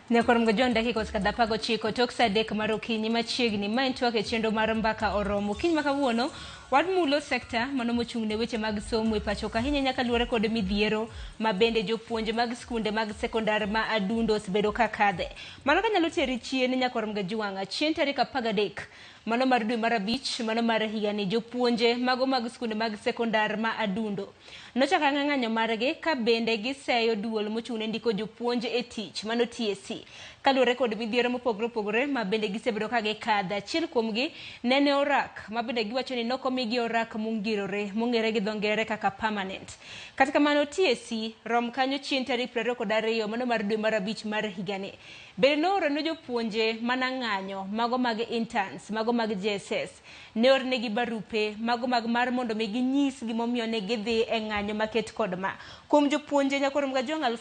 Nyakorom John dakika osekadho 19 tok saa 3 mar okinyi machiegni. Ma en twak e chenro mar Mbaka Oromo. Okinyi ma kawuono wamulo sekta mano mochung' ne weche mag somo e pacho ka ahinya nyaka luwore kod midhiero ma bende jopuonj mag skunde mag sekondar ma Adundo osebedo ka kadhe. Mano kanyalo teri chien Nyakorom Gajwang' chien tarik 13 mano mar dwe mar 5 mano mar higani jopuonje mago mag skunde mag sekondar ma Adundo nochako ng'anyo margi ka bende giseyo duol mochung' ne ndiko jopuonj e tich mano TSC kaluwore kod midhiero mopogore opogore ma bende gisebedo ka gikadhe. Achiel kuomgi nene orak ma bende giwacho ni nokomigi orak mongirore mong'ere gi dho ngere kaka permanent. Kata kamano TSC rom kanyo chien tarik 22 mano mar dwe mar 5 mar higani. Bende nooro ne jopuonje mana ng'anyo mago mag interns mago mag JSS ne ornegi barupe mago mag mar mondo mi ginyis gimomiyo ne gidhi e ng'anyo maket kod ma. Kuom jopuonje Nyakorom Gajwang'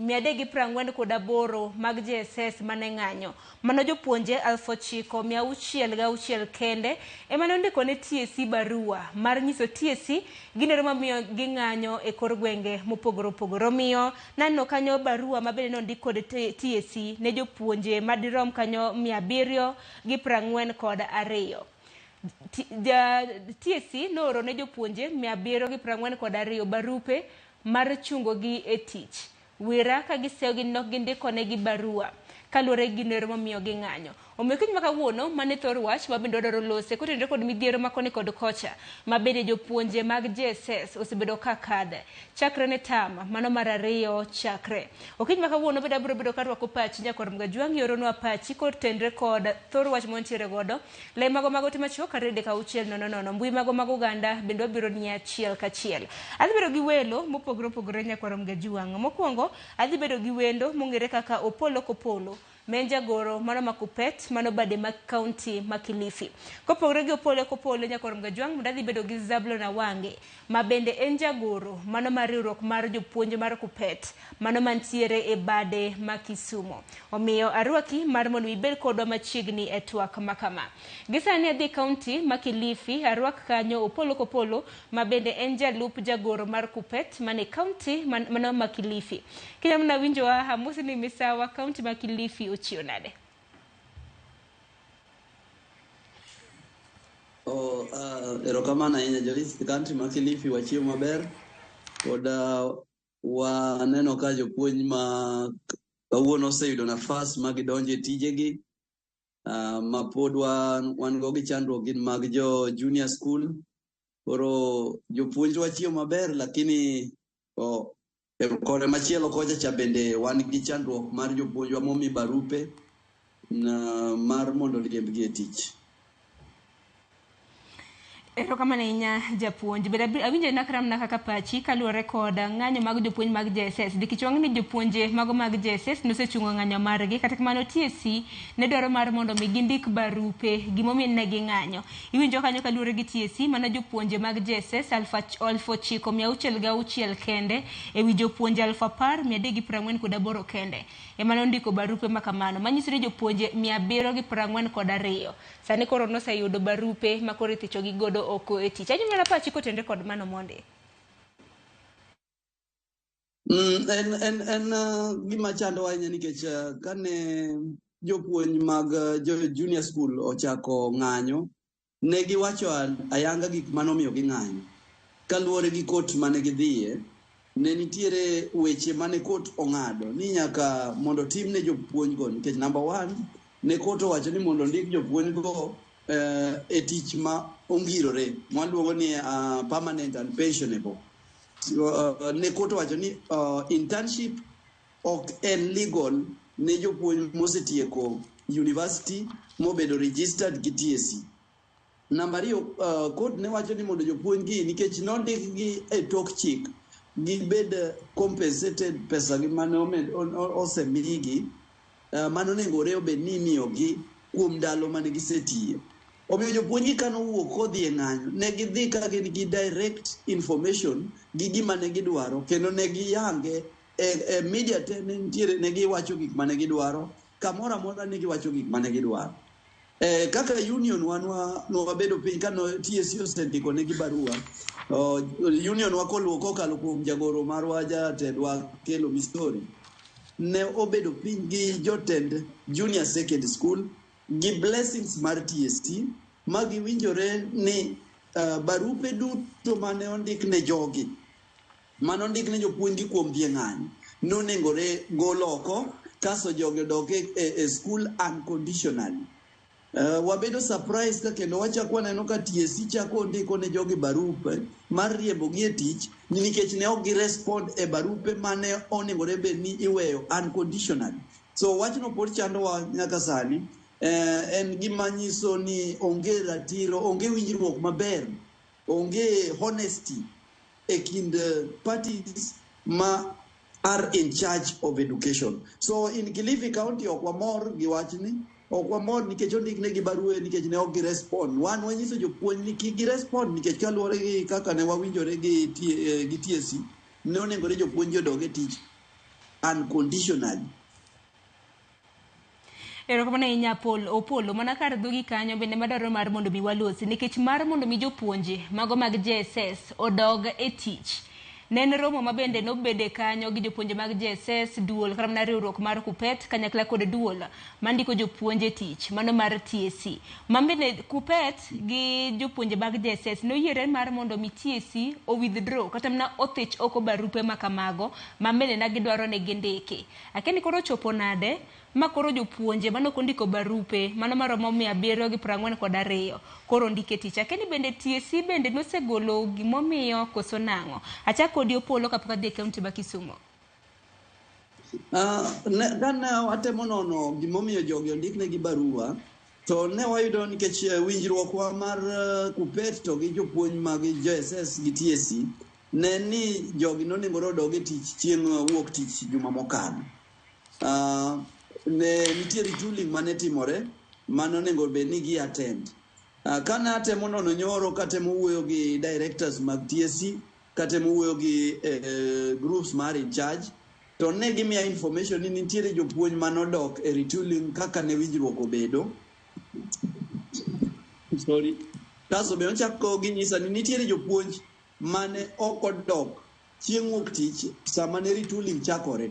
10,348 mag JSS mane ng'anyo. Mano jopuonje 9,606 kende ema nondiko ne TSC barua mar nyiso TSC ginero mamiyo ging'anyo e kor gwenge mopogore opogore. Omiyo naneno kanyo barua ma bende nondik kod TSC ne jopuonje madirom kanyo 742. TSC nooro ne jopuonje 742 barupe mar chungogi e tich. Wira ka giseyo gi nok gindiko negi barua kaluwore gi ginero momiyo ging'anyo. Omiyo kiny ma kawuono mane thor wach ma bende wadwaro lose kotenore kod midhiero ma koni kod kocha ma bende jopuonje mag JSS osebedo ka kadhe chakre ne tam mano mar 2 chakre. Okinyi ma kawuono bende abiro bedo karwako pachi Nyakwar Mgajwang' ioronwa pachi kotenre kod thor wach mantiere godo. Le mago mago timo chuok 2 dakika 6 0 0 mbui mago mag oganda bende wabiro ni achiel kachiel. Adhi bedo gi welo mopogore opogore Nyakwar Mgajwang'. Mokwongo adhi bedo gi wendo mong'ere kaka Opolo Kopolo ma en jagoro mano ma Kupet mano bade ma kaunti ma Kilifi. Kopogore gi Opolo Kopolo Nyakwar Mgajwang' bende adhi bedo gi Zablon Awange ma bende en jagoro mano mar riwruok mar jopuonj mar Kupet mano mantiere e bade ma Kisumu. Omiyo arwaki mar mondo ibed kodwa machiegni e twak ma kama. Gi sani adhi kaunti ma Kilifi arwak kanyo Opolo Kopolo ma bende en jalup jagoro mar Kupet mane kaunti mano ma Kilifi. Kinyalo mana winjowa amosi ni misawa kaunti ma Kilifi ochiew nade? Oh, erokamano ahinya Joyce. Kaunti ma Kilifi wachiew maber. Pod waneno ka jopuonj ma kawuono oseyudo nafas ma gidonjo e tijegi. Ma pod wan go gi chandruok gin mag jo junior school. Koro jopuonj wachiew maber lakini kore machielo kocha cha bende wan gi chandruok mar jopuonjwa momi barupe mar mondo riembgi e tich. Erokamano ahinya japuonj. Bende awinjo nakramna kaka pachi kaluwore kod ng'anyo mag jopuonj mag JSS. Nikech wang'e ni jopuonje mago mag JSS nosechungo ng'anyo margi. Kata kamano TSC ne dwaro mar mondo mi gindik barupe gimomiyo ne ging'anyo. Iwinjo kanyo kaluwore gi TSC mana jopuonje mag JSS 9,606 kende ewi jopuonje 10,348 kende ema nondiko barupe ma kamano. Manyiso ni jopuonje 742 sani koro noseyudo barupe ma koro ithicho gi godo oko e tich. Anyalo mana pachi kotenre kod mano mondi. En gima chando ahinya nikech kane jopuonj mag jo junior school ochako ng'anyo, ne giwacho ayanga gik manomiyo ging'anyo. Kaluwore gi kot mane gidhiye, ne nitiere weche mane kot ong'ado ni nyaka mondo tim ne jopuonj go nikech number 1 ne kot owacho ni mondo ndik jopuonj go e tich ma ongirore mwaluongo ni permanent and pensionable. Ne kot owacho ni internship ok en legal ne jopuonj mosetieko university mobedo registered gi TSC. Namba 2, kot ne wacho ni mondo jopuonj gi nikech nondik gi e tok chik gibed compensated pesa gi mane osemigi mano onegore obed ni imiyogi kuom ndalo mane gisetiyo. Omiyo jopuonj gi kanowuok kodhi e ng'anyo, ne gidhi ka gin gi direct information gi gima ne gidwaro kendo ne giyange e media te ne nitiere, ne giwacho gik mane gidwaro. Kamoro amora ne giwacho gik mane gidwaro. Kaka union wan nwabedo piny kano TSC osendiko negi barua. Union wa koluwo kokalo kuom jagoro marwa jatendwa Kelo Mistori ne obedo piny gi jotend junior secondary school gi blessings mar TSC ma giwinjore ni barupe duto mane ondik ne jogi mane ondik ne jopuonjgi kuom dhi e ng'anyo nonengore gol oko kaso jogi odok e school unconditionally. Wabedo surprise ka kendo wachako waneno ka TSC chako ndiko ne jogi barupe mar riembogi e tich nikech ne ok girespond e barupe mane onegore bed ni iweyo unconditionally. So wachno pod chandowa nyaka sani. En gima nyiso ni onge ratiro, onge winjruok maber, onge honesty e kind parties ma are in charge of education. So in Kilifi County ok wamor gi wachni, ok wamor nikech ondiknegi barue nikech ne ok girespond. Wan wanyiso jopuonj ni kik girespond nikech kaluwore gi kaka ne wawinjore gi TSC, ne onegore jopuonj odog e tich unconditionally. Erokamano ahinya Opolo. Mana kar dhogi kanyo bende madwaro mar mondo mi walosi nikech mar mondo mi jopuonje mago mag JSS odog e tich. Ne en romo ma bende nobede kanyo gi jopuonje mag JSS, duol kata mana riwruok mar KUPPET kanyakla kod duol mandiko jopuonje e tich mano mar TSC. Ma bende KUPPET gi jopuonje mag JSS noyiere mar mondo mi TSC o withdraw kata mana othich oko barupe makamago ma bende ne gidwaro ni gindiki. Akia ni koro ochopo nade ma koro jopuonje mane ok ondiko barupe mano maromo 742 koro ondike tich. Akia ni bende TSC bende nosegolo gimomiyo koso nang'o. Achak kodi Opolo kapok adhi e kaunti ma Kisumo. Kane watemo nono gimomiyo jogi ondiknegi barua, to ne wayudo nikech winjruokwa mar KUPPET to gi jopuonj mag JSS gi TSC ne ni jogi nonegore odog e tich chieng' wuok tich juma mokalo. Ne nitie retooling mane timore mane onego bed ni gi attend. Kane atemo nono nyoro katemo wuoyo gi directors mag TSC, katemo wuoyo gi groups mar in charge, to ne gimiya information ni nitiere jopuonj manodok e retooling kaka ne winjruok obedo. Sorry. Kasto be ochako ginyisa ni nitiere jopuonj mane ok odok chieng' wuok tich sama ne retooling chakore.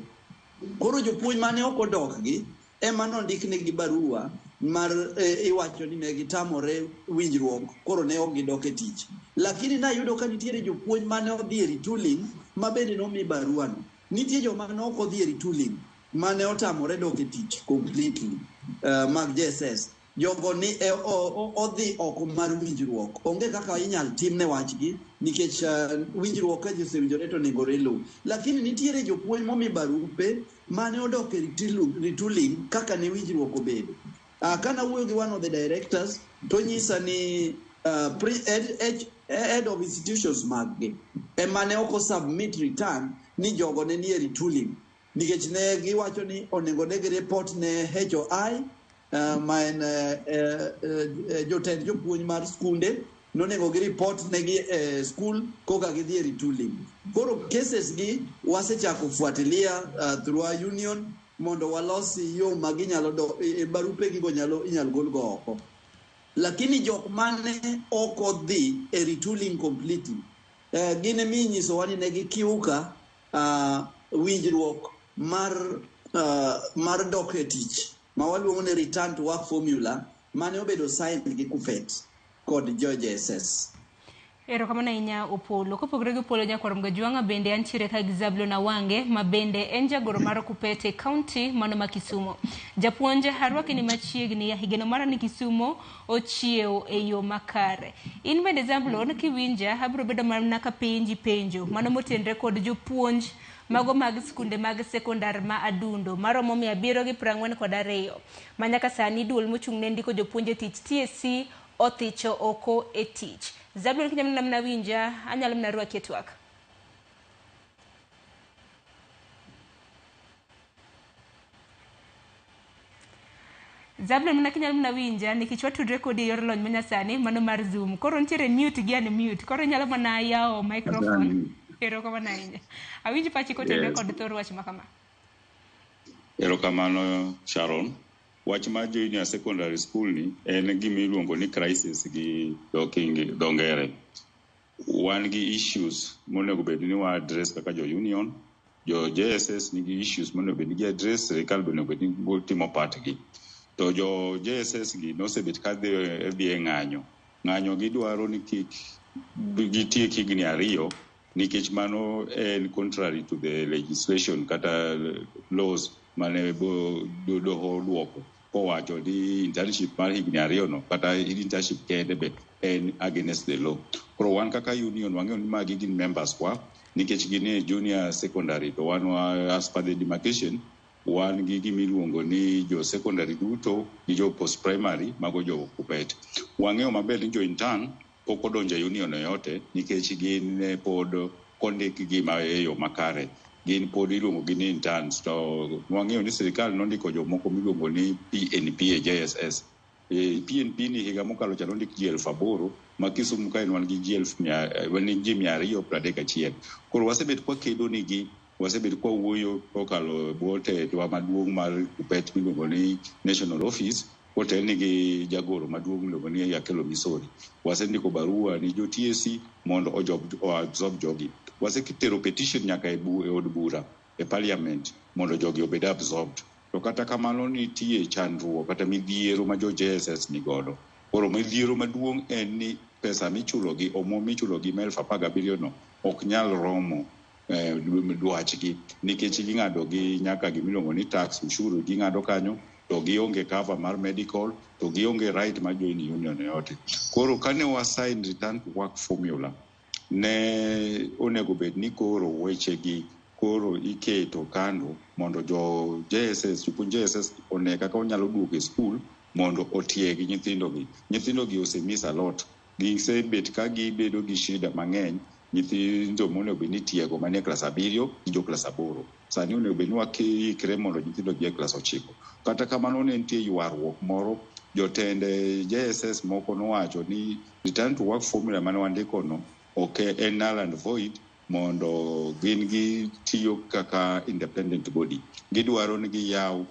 Koro jopuonj mane ok odok gi ema nondiknegi barua mar iwacho ni ne gitamore winjruok koro ne ok gidok e tich. Lakini nayudo ka nitiere jopuonj mane odhi e retooling ma bende nomi barua no. Nitie joma ne ok odhi e retooling mane otamore dok e tich completely mag JSS. Jogo ni odhi oko mar winjruok. Onge kaka inyal timne wachgi nikech winjruok ka ji osewinjore to onegore luw. Lakini nitiere jopuonj momi barupe mane odok e retooling kaka ne winjruok obedo. Kana wuoyo gi one of the directors to nyisa ni head of institutions mag gi ema ne ok osubmit return ni jogo ne nie retooling nikech ne giwacho ni onego ne gi report ne HOI ma en jotend jopuonj mar skunde nonego gi report negi e school koka gidhi e retooling. Koro cases gi wasechako fuatilia through our union mondo walosi yo ma ginyalo do barupe gigo nyalo inyalo gol go oko. Lakini jok mane ok odhi e retooling completely gin eminyisowa ni ne gikiuka winjruok mar dok e tich ma waluongo ni return to work formula mane obedo signed gi KUPPET kod jo JSS. Erokamano ahinya Opolo. Kopogore gi Opolo nyakwar Mgajwang'a bende antiere ka gi Zablon Awange ma bende en jagoro mar KUPPET e kaunti mano ma Kisumo. Japuonj arwaki ni machiegni higano mara ni Kisumo ochiew e yo makare. In bende Zablon kiwinja abiro bedo mana ka penji penjo mano motenre kod jopuonj mago mag skunde mag sekondar ma Adundo maromo 742 ma nyaka sani duol mochung' ne ndiko jopuonj e tich TSC othicho oko e tich. Zablon kinyalo mana winja anyalo mana rwaki e twak. Zablon mana kinyalo mana winja nikech watudre kodi e yor lony manyasani mano mar Zoom. Koro nitiere mute gi unmute. Koro inyalo mana yawo microphone. Erokamano ahinya. Awinj pachi kotenore kod thor wach ma kama. Erokamano Sharon. Wach mar junior secondary school ni en gima iluongo ni crisis gi dho ngere. Wan gi issues monego bed ni wa address kaka jo union, jo JSS nigi issues monego bed ni gi address, sirikal be onego bed ni timo part gi. To jo JSS gi nosebet ka dhi e ng'anyo. Ng'anyo gidwaro ni kik gitiek higni 2 nikech mano en contrary to the legislation kata laws mane doho oduoko kowacho ni internship mar higni 2 no kata internship kende be en against the law. Koro wan kaka union wang'eyo ni magi gin members wa nikech gin e junior secondary to wan as per the demarcation wan gi gima iluongo ni jo secondary duto gi jo post primary mago jo KUPPET. Wang'eyo maber ni jo intern pok odonjo e union yoyote nikech gin pod kondikgi e yo makare. Gin pod iluongo gi ni interns to wang'eyo ni sirikal nondiko jomoko miluongo ni PNP e JSS. PNP ni higa mokalo cha nondik ji 8,000 ma Kisumu kae wan gi ji 231. Koro wasebet kwakedo nigi, wasebet kwawuoyo kokalo e bwo tendwa maduong' mar KUPPET miluongo ni National Office kotelni gi jagoro maduong' miluongo ni Akelo Misori. Wasendiko barua ni jo TSC mondo o absorb jogi. Wasetero petition nyaka e od bura e parliament mondo jogi obed absorbed. To kata kamano nitie chandruok kata midhiero ma jo JSS ni godo. Koro midhiero maduong' en ni pesa michulogi, omuom michulogi ma 17,000 no ok nyal romo dwachgi nikech ging'ado gi nyaka gimiluongo ni tax, ushuru ging'ado kanyo, to gionge cover mar medical, to gionge right mar join union yoyote. Koro kane wa sign return to work formula, ne onego bed ni koro wechegi koro iketo kando mondo jo JSS, jopuonj JSS one kaka onyalo duogo e skul mondo otieg nyithindogi. Nyithindogi ose miss a lot. Gisebet ka gibedo gi shida mang'eny, nyithindo monego bed ni itiego manie klas 7 gi jo klas 8. Sani onego bed ni waikre mondo nyithindo odhi e klas 9. Kata kamano ne nitie ywaruok moro, jotend JSS moko nowacho ni return to work formula mane wandiko no ok en null and void mondo gin gitiyo kaka independent body. Gidwaro ni giyaw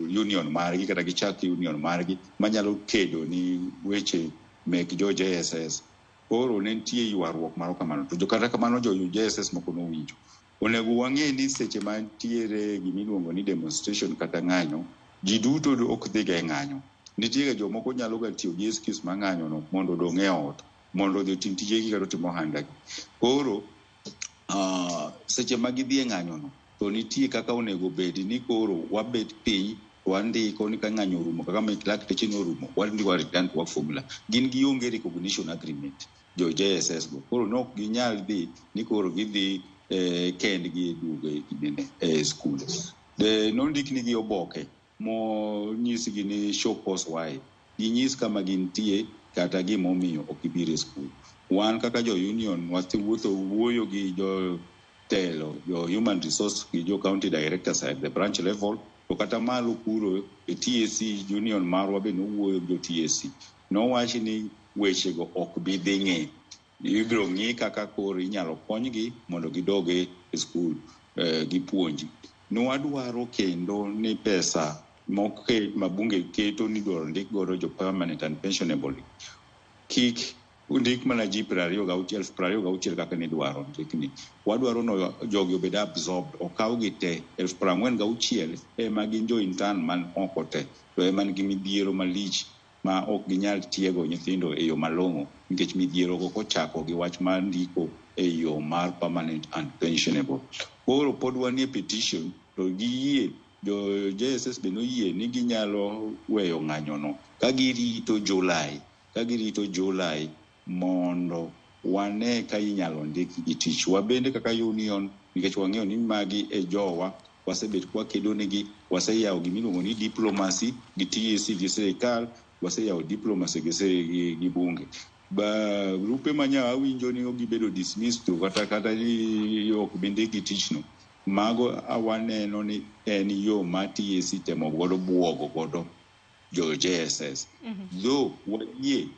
union margi kata gichak union margi manyalo kedo ni weche mek jo JSS. Koro ne nitie ywaruok moro kamano. To kata kamano jo JSS moko nowinjo. Onego wang'e ni seche ma nitiere gimiluongo ni demonstration kata ng'anyo, ji duto ok dhiga e ng'anyo. Nitiere jomoko nyalo ga tiyo gi excuse mar ng'anyo no mondo odong' e ot, mondo odhi otim tijegi kata otim ohandagi. Koro seche ma gidhi e ng'anyo no, to nitie kaka onego bed ni koro wabet piny wandiko ni ka ng'anyo orumo kaka mek lakteche norumo, wandiko return to work formula. Gin gionge recognition agreement jo JSS go. Koro nok ginyal dhi ni koro gidhi kendgi e duogo e skul. Nondik nigi oboke monyisgi ni show cause why. Ginyis kama gintie kata gimomiyo ok gibiro e skul. Wan kaka jo union wasewuotho wuoyo gi jo telo, jo human resource gi jo county directors at the branch level, to kata malo kuro e TSC union marwa be nowuoyo gi jo TSC. Nowach ni wechego ok bi dhi ng'e. Ibiro ng'i kaka koro inyalo konygi mondo gidog e skul gipuonji. Nwadwaro kendo ni pesa ma bunge keto ni idwaro ndik godo jo permanent and pensionable kik ndik mana ji 26,000 kaka nidwaro ndikni. Wadwaro no jogi obed absorbed, okawgi te 46,000 ema gin jo intern man oko te, to ema nigi midhiero malich ma ok ginyal tiego nyithindo e yo malong'o nikech midhiero go kochako gi wach mar ndiko e yo mar permanent and pensionable. Koro pod wanie petition to giyie, jo JSS be noyie ni ginyalo weyo ng'anyono ka girito July, ka girito July mondo wane ka inyalo ndikgi tich. Wabende kaka union, nikech wang'eyo ni magi e jowa, wasebet kwakedo negi, waseyawo gimiluongo ni diplomacy gi TSC gi sirikal, waseyawo diplomacy gi bunge. Barupe manya awinjo ni gibedo dismissed to kata ni ok bi ndikgi tich no, mago waneno ni en yo ma TSC temo godo buogo godo jo JSS. Though wayie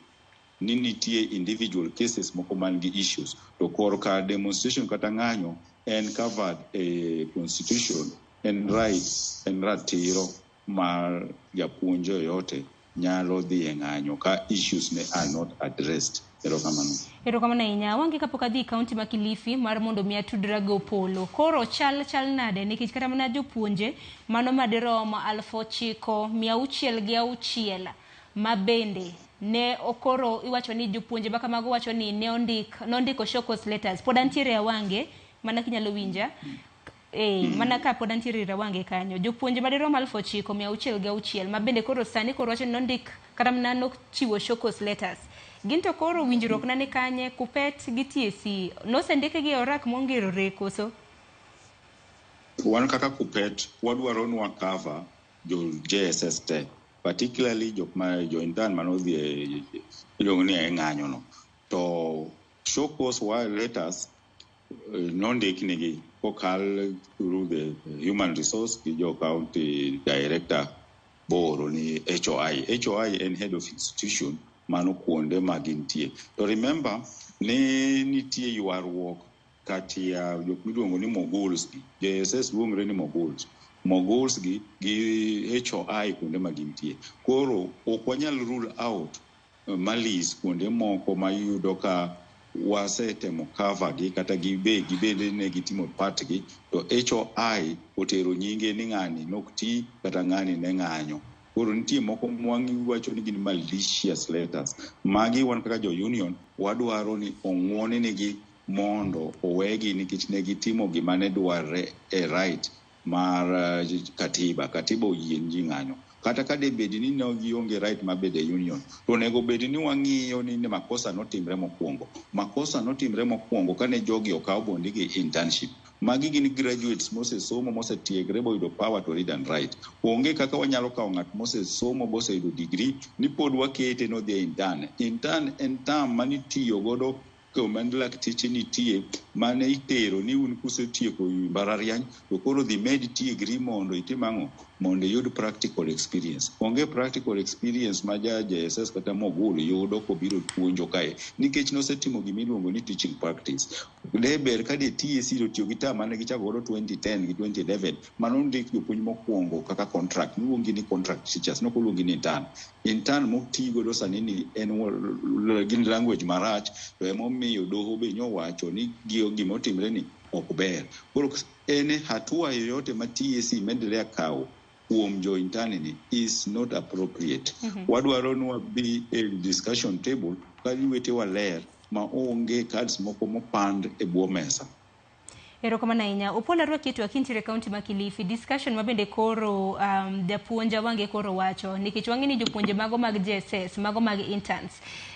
ni nitie individual cases moko man gi issues, to korka demonstration kata ng'anyo en covered e constitution En right, en ratiro mar japuonj yoyote nyalo dhi e ng'anyo ka issues ne are not addressed. Erokamano. Erokamano ahinya. Awange kapok adhi e kaunti ma Kilifi mar mondo mi atudra gi Opolo. Koro chal chal nade nikech kata mana jopuonje mano madirom 9606 ma bende ne okoro iwacho ni jopuonje ma kamago wacho ni ne ondik nondiko show cause letters. Pod antiere Awange mana kinyalo winja. Mana ka pod antiere ir Awange kanyo. Jopuonje madirom 9606 ma bende koro sani koro wacho ni nondik kata mana nochiwo show cause letters. Gin to koro winjruok na ni kanye KUPPET gi TSC nosendikgi e orak mongirore koso? Wan kaka KUPPET wadwaro ni wa cover jo JSS te, particularly jok ma jo intern manodhi e iluongo ni e ng'anyo no. To show cause letters nondik nigi kokal through the human resource gi jo county director booro ni HOI. HOI en head of institution mano kuonde ma gintie. To remember ni nitie ywaruok kati ya jok miluongo ni moguls gi. JSS luongre ni moguls. Moguls gi gi HOI kuonde ma gintie. Koro ok wanyal rule out malice kuonde moko ma iyudo ka wasetemo cover gi kata gibe gibende ne gitimo part gi to HOI otero nyinge ni ng'ani nok ti kata ng'ani ne ng'anyo. Koro nitie moko mwawacho ni gin malicious letters. Magi wan kaka jo union wadwaro ni ong'uon nigi mondo owegi nikech ne gitimo gima ne dwarre e right mar katiba. Katiba oyie ni ji ng'anyo. Kata ka debed ni ne gionge right mar bedo e union, to onego bed ni wang'iyo ni makosa notimre mokwongo. Makosa notimre mokwongo kane jogi okaw bondigi internship. Magi gin graduates mosesomo, mosetiegre boyudo power to read and write. Onge kaka wanyalo kawo ng'at mosesomo boseyudo degree ni pod wakete nodhi e intern. Intern en term manitiyo godo kuma lakteche nitie mane itero ni un kusetieko mbalariany to koro dhi med tiegri mondo itim ang'o mondo iyud practical experience. Onge practical experience ma ja JSS kata mogul yudo kobiro puonjo kae nikech nosetimo gimiluongo ni teaching practice. De ber ka de TSC otiyo gi term mane gichako godo 2010 gi 2011 mano ndik jopuonj mokwongo kaka contract niluongi ni contract teachers nok oluongi ni intern. Intern moti godo sani ni en gin language marach to emomiyo doho be nyowacho ni gimotimre ni ok ber. Koro en hatua yoyote ma TSC medre kawo kuom jo intern ni is not appropriate. Wadwaro ni wabi e discussion table ka wetewa ler ma onge cards moko mopand e bwo mesa. Erokamano ahinya. Opolo arwaki e twak kintiere e kaunti ma Kilifi. Discussion ma bende koro japuonj Awange koro wacho nikech wang'e ni jopuonje mago mag JSS, mago mag interns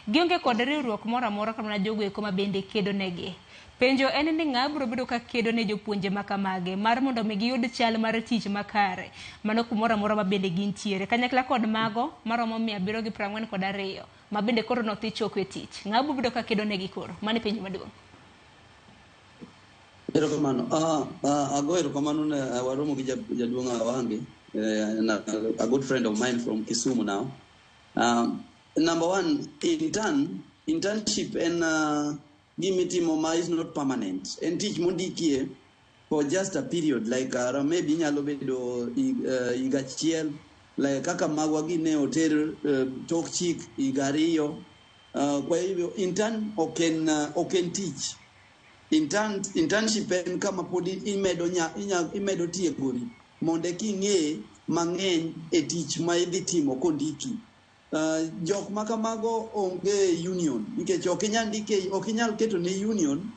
gionge kod riwruok moro amora kata mana jogo eko ma bende kedo negi. Penjo en ni ng'a biro bedo ka kedo ne jopuonje ma kamage mar mondo mi giyud chal mar tich makare mano kumoro amora ma bende gintiere kanyakla kod mago maromo 742 ma bende koro nothi choko e tich. Ng'a biro bedo ka kedo negi koro? Mano e penjo maduong'. Erokamano. Ago erokamano ne waromo gi jaduong' Awange, a good friend of mine from Kisumu now. Number one, internship en gimitimo ma is not permanent. En tich mondikie for just a period, like maybe inyalo bedo higa achiel, like kaka magwa gi ne oter tok chik higa 2. Kwa hivyo intern ok en tich. Internship en kama pod imedo imedo tiegori mondo eka ing'e mang'eny e tich ma idhi timo kondiki. Jok ma kamago onge union nikech ok inyal ndike, ok inyal keto ne union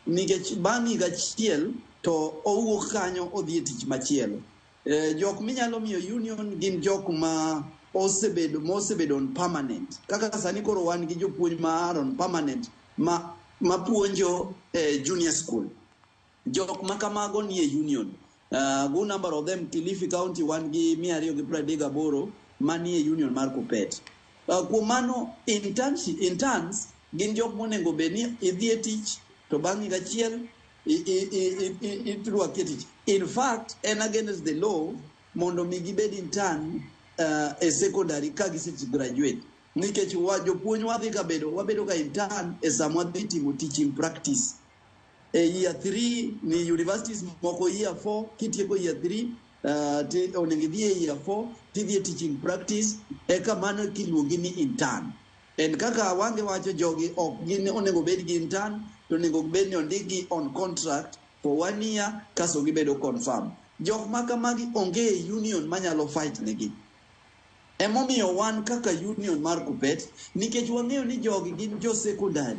nikech bang' higa achiel to owuok kanyo odhi e tich machielo. Jok minyalo miyo union gin jok ma osebedo mosebedo on permanent. Kaka sani koro wan gi jopuonj ma are on permanent ma mapuonjo e junior school. Jok ma kamago nie union. Good number of them Kilifi County wan gi 238 manie union mar KUPPET. Kuom mano interns gin jok monego bed ni idhi e tich to bang' higa achiel irwaki e tich. In fact, en against the law mondo mi gibed intern e secondary ka gise graduate. Nikech wa jopuonj wadhi ka bedo wabedo ga intern e sama wadhi timo teaching practice. E year 3 ni universities moko year 4, kitieko year 3 ti onego idhi e year 4 tidhi e teaching practice, eka mano kiluongi ni intern. En kaka Awange wacho, jogi ok gin onego bed gi intern, to onego bed ni ondikgi on contract for one year kasto gibedo confirm. Jok ma kamagi onge e union manyalo fight negi. Emomiyo wan kaka union mar Kuppet, nikech wang'eyo ni jogi gin jo secondary.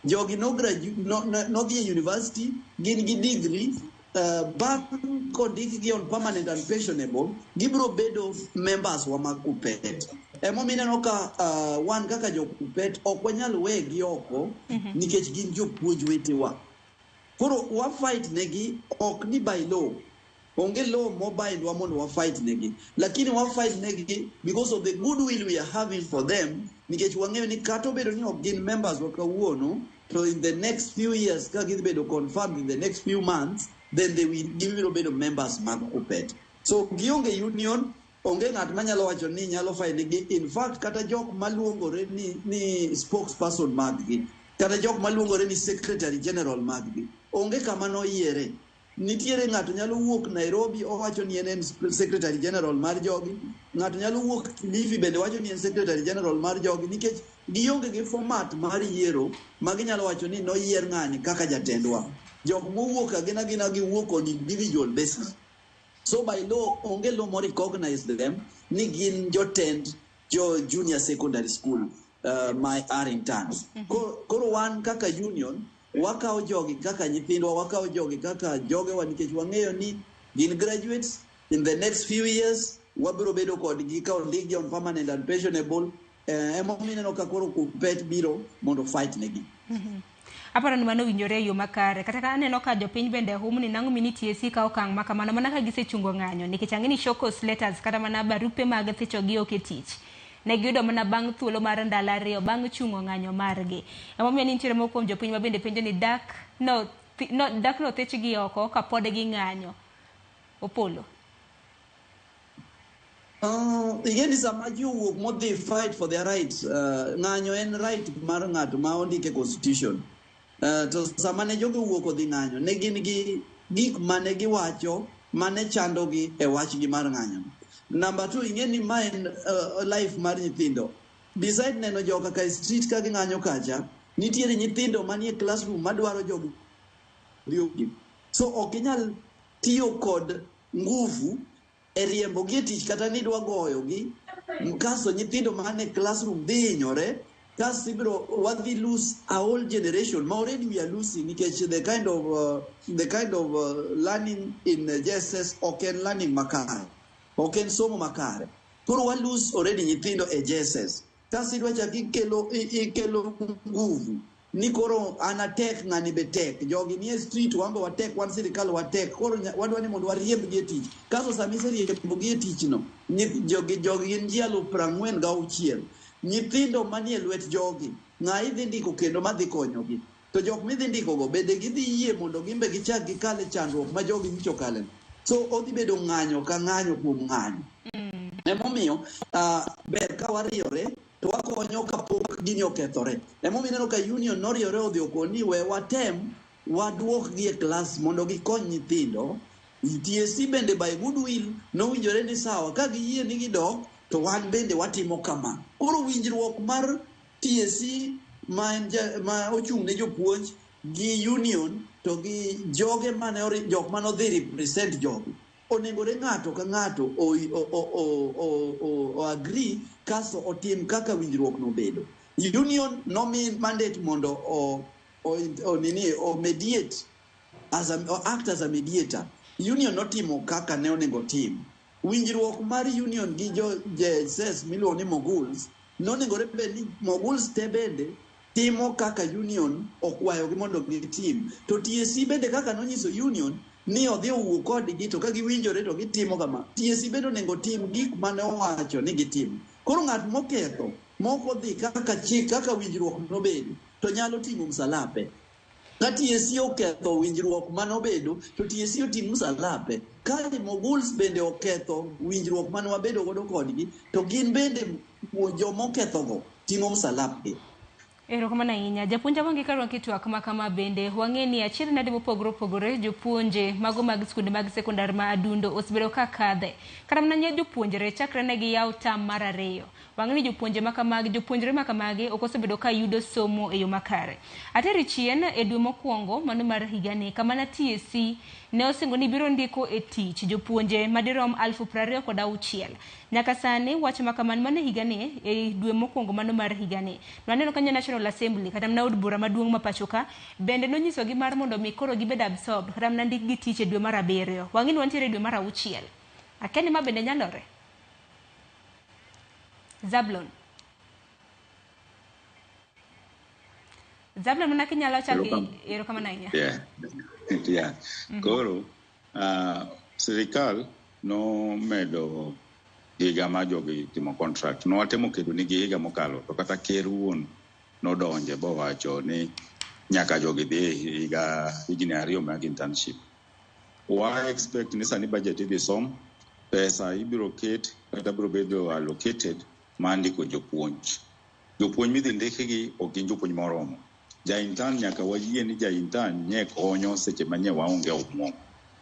Jogi nodhi e university, gin gi degree, bang' kondikgi on permanent and pensionable, gibiro bedo members wa mag Kuppet. Emomiyo ineno ka wan kaka jo Kuppet ok wanyal wegi oko nikech gin jopuonj wetewa. Koro wa fight negi ok ni by law. Onge law mobindwa mondo wa fight negi. Lakini wa fight negi because of the goodwill we are having for them, nikech wang'eyo ni kata obedo ni ok gin members wa kawuono, to in the next few years ka gidhi bedo confirmed in the next few months, then they will gibiro bedo members mag Kuppet. So gionge union, onge ng'at manyalo wacho ni nyalo fight negi. In fact, kata jok maluongore ni spokesperson mag-gi, kata jok maluongore ni secretary general mag-gi, onge kama noyiere. Nitiere ng'ato nyalo wuok Nairobi owacho ni en en secretary general mar jogi, ng'ato nyalo wuok Kilifi bende wacho ni en secretary general mar jogi, nikech gionge gi format mar yiero ma ginyalo wacho ni noyier ng'ani kaka jatendwa. Jok mowuok agina gina giwuok on individual basis. So by law, onge law mo recognize them ni gin jotend jo junior secondary school ma are interns. Koro wan kaka union, wakawo jogi kaka nyithindwa, wakawo jogi kaka jogewa nikech wang'eyo ni gin graduates. In the next few years, wabiro bedo kodgi ka ondikgi on permanent and pensionable. Emomiyo ineno ka koro Kuppet biro mondo fight negi. Aparo ni mano winjore e yo makare. Kata ka aneno ka jopiny bende hum ni nang'o mini TSC ka okang' ma kamano mana ka gisechungo ng'anyo, nikech ang'e ni show cause letters kata mana barupe mag thicho gi ok e tich ne giyudo mana bang' thuolo mar ndalo 2 bang' chungo ng'anyo margi. Emomiyo ni nitiere moko kuom jopiny ma bende penjo ni dak no, no, dak no thichgi oko kapod ging'anyo. Opolo. Ing'e ni sama ji owuok modhi fight for their rights, ng'anyo en right mar ng'ato ma ondik e constitution. To sama ne jogi owuok odhi ng'anyo, ne gin gi gik mane giwacho mane chandogi e wachgi mar ng'anyo. Number two, ing'e ni ma en life mar nyithindo. Beside neno joka ka e street ka ging'anyo kacha, nitiere nyithindo manie classroom madwaro jogi dhi. So ok inyal tiyo kod nguvu e riembo gi e tich kata ni idwa goyogi, kasto nyithindo man e classroom dhi hinyore, kasto ibiro wadhi lose a whole generation ma already we are losing nikech the kind of learning in JSS ok en learning makare, ok en somo makare. Koro wa lose already nyithindo e JSS. Kasto idwa chak ikelo nguvu ni koro an atek, ng'ani be tek, jogi nie street, wan be watek, wan sirikal watek, koro wadwa ni mondo wariembgi e tich. Kasto sama iseriembogi e tich no, jogi gin ji 46,000. Nyithindo manie lwet jogi, ng'a idhi ndiko kendo madhi konyogi? To jok midhi ndikogo bende gidhi yie mondo gin be gichak gikal e chandruok ma jogi nyicho kaleno? So odhi bedo ng'anyo ka ng'anyo kuom ng'anyo. Emomiyo ber ka wariyore to wakonyo kapok gini okethore. Emomiyo ineno ka union noriyore odhi okoni we watem waduokgi e klas mondo gikony nyithindo. TSC bende by goodwill nowinjore ni sawa ka giyie ni gidok to wan bende watimo kama. Koro winjruok mar TSC ma en ma ochung' ne jopuonj gi union to gi joge mane jok mane odhi represent jogi onegore ng'ato ka ng'ato o agree kasto otim kaka winjruok nobedo. Union nomi mandate mondo o nini o mediate as a, o act as a mediator. Union notimo kaka ne onego tim. Winjruok mar union gi jo JSS miluongo ni Moguls nonegore bed ni Moguls te bende timo kaka union okwayogi mondo gitim. To TSC bende kaka nonyiso union ni odhi owuo kodgi to ka giwinjore to gitimo kama. TSC bende onego tim gik mane owacho ni gitim. Koro ng'at moketho mok odhi kaka chik kaka winjruok nobedo to nyalo ting'o msalape. Ka TSC oketho winjruok manobedo to TSC oting' msalape. Ka Moguls bende oketho winjruok mane wabedo godo kodgi to gin bende jomokethogo ting'o msalapgi. Erokamano ahinya. Japuonj Awangi ka rwaki twak ma kama bende wang'e ni achiel nade mopogore opogore jopuonje mago mag skunde mag sekondar ma Adundo osebedo ka kadhe. Kata mana nye jopuonjre chakre ne giyaw tam mar ariyo. Wang'e ni jopuonje ma kamagi, jopuonjre ma kamagi ok osebedo ka yudo somo e yo makare. Ateri chien e dwe mokwongo mano mar higani kama na TSC ne osingo ni biro ndiko e tich jopuonje madirom 26,000. Nyaka sani wach ma kamano mano higani e dwe mokwongo mano mar higani. Waneno kanyo National Assembly kata mana od bura maduong' ma pacho ka bende nonyisogi mar mondo mi koro gibed absorbed kata mana ndikgi tich e dwe mar abiriyo. Wang'e ni wantiere e dwe mar auchiel. Akia ni ma bende nyalore? Zablon. Zablon mana kinyalo chako erokamano ahinya. Yeah. Koro sirikal nomedo higa ma jogi timo contract. Nwatemo kedo nigi higa mokalo to kata ker wuon nodonje bowacho ni nyaka jogi dhi e higa higni ariyo mag internship. Wa expect ni sani budget idhi som, pesa ibiro ket kata biro bedo allocated mar ndiko jopuonj. Jopuonj midhi ndikgi ok gin jopuonj moromo. Ja intern nyaka wayie ni ja intern nye konyo seche ma nye waonge omuom.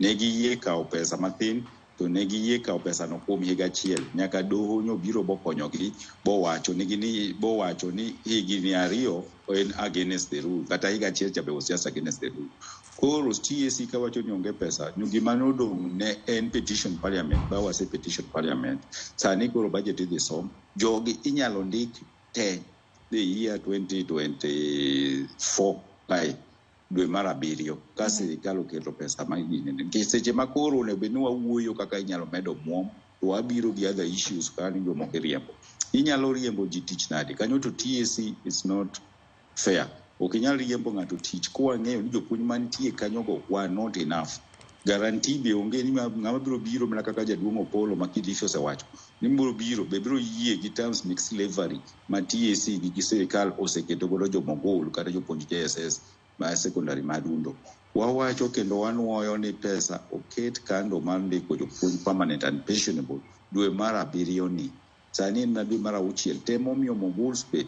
Ne giyie kawo pesa mathin to ne giyie kawo pesano kuom higa achiel. Nyaka doho nyobiro bokonyogi bowacho nigi ni bowacho ni higni ariyo en against the rule kata higa achiel cha be was just against the rule. Koro TSC kawacho ni onge pesa, gima nodong' ne en petition parliament, ba wase petition parliament. Sani koro budget idhi som, jogi inyalo ndik te the year 2024 kae dwe mar abiriyo ka sirikal oketo pesa ma ginene. Nikech seche ma koro onego bed ni wawuoyo kaka inyalo med omuom to wabiro gi other issues kaka ni jomoko iriembo. Inyalo riembo ji tich nade? Kanyo to TSC is not fair. Ok inyal riembo ng'ato tich kwang'eyo ni jopuonj mantie kanyogo were not enough. Guarantee be onge ni ng'ama biro biro mana kaka jaduong' Opollo ma Kilifi osewacho ni biro biro be biro yie gi terms mek slavery ma TSC gi sirikal oseketo godo jomogol kata jopuonj JSS ma secondary ma Adundo. Wawacho kendo wanuoyo ni pesa oket kando mar ndiko jopuonj permanent and pensionable dwe mar abiriyo ni. Sani en mana dwe mar auchiel. Temo miyo moguls be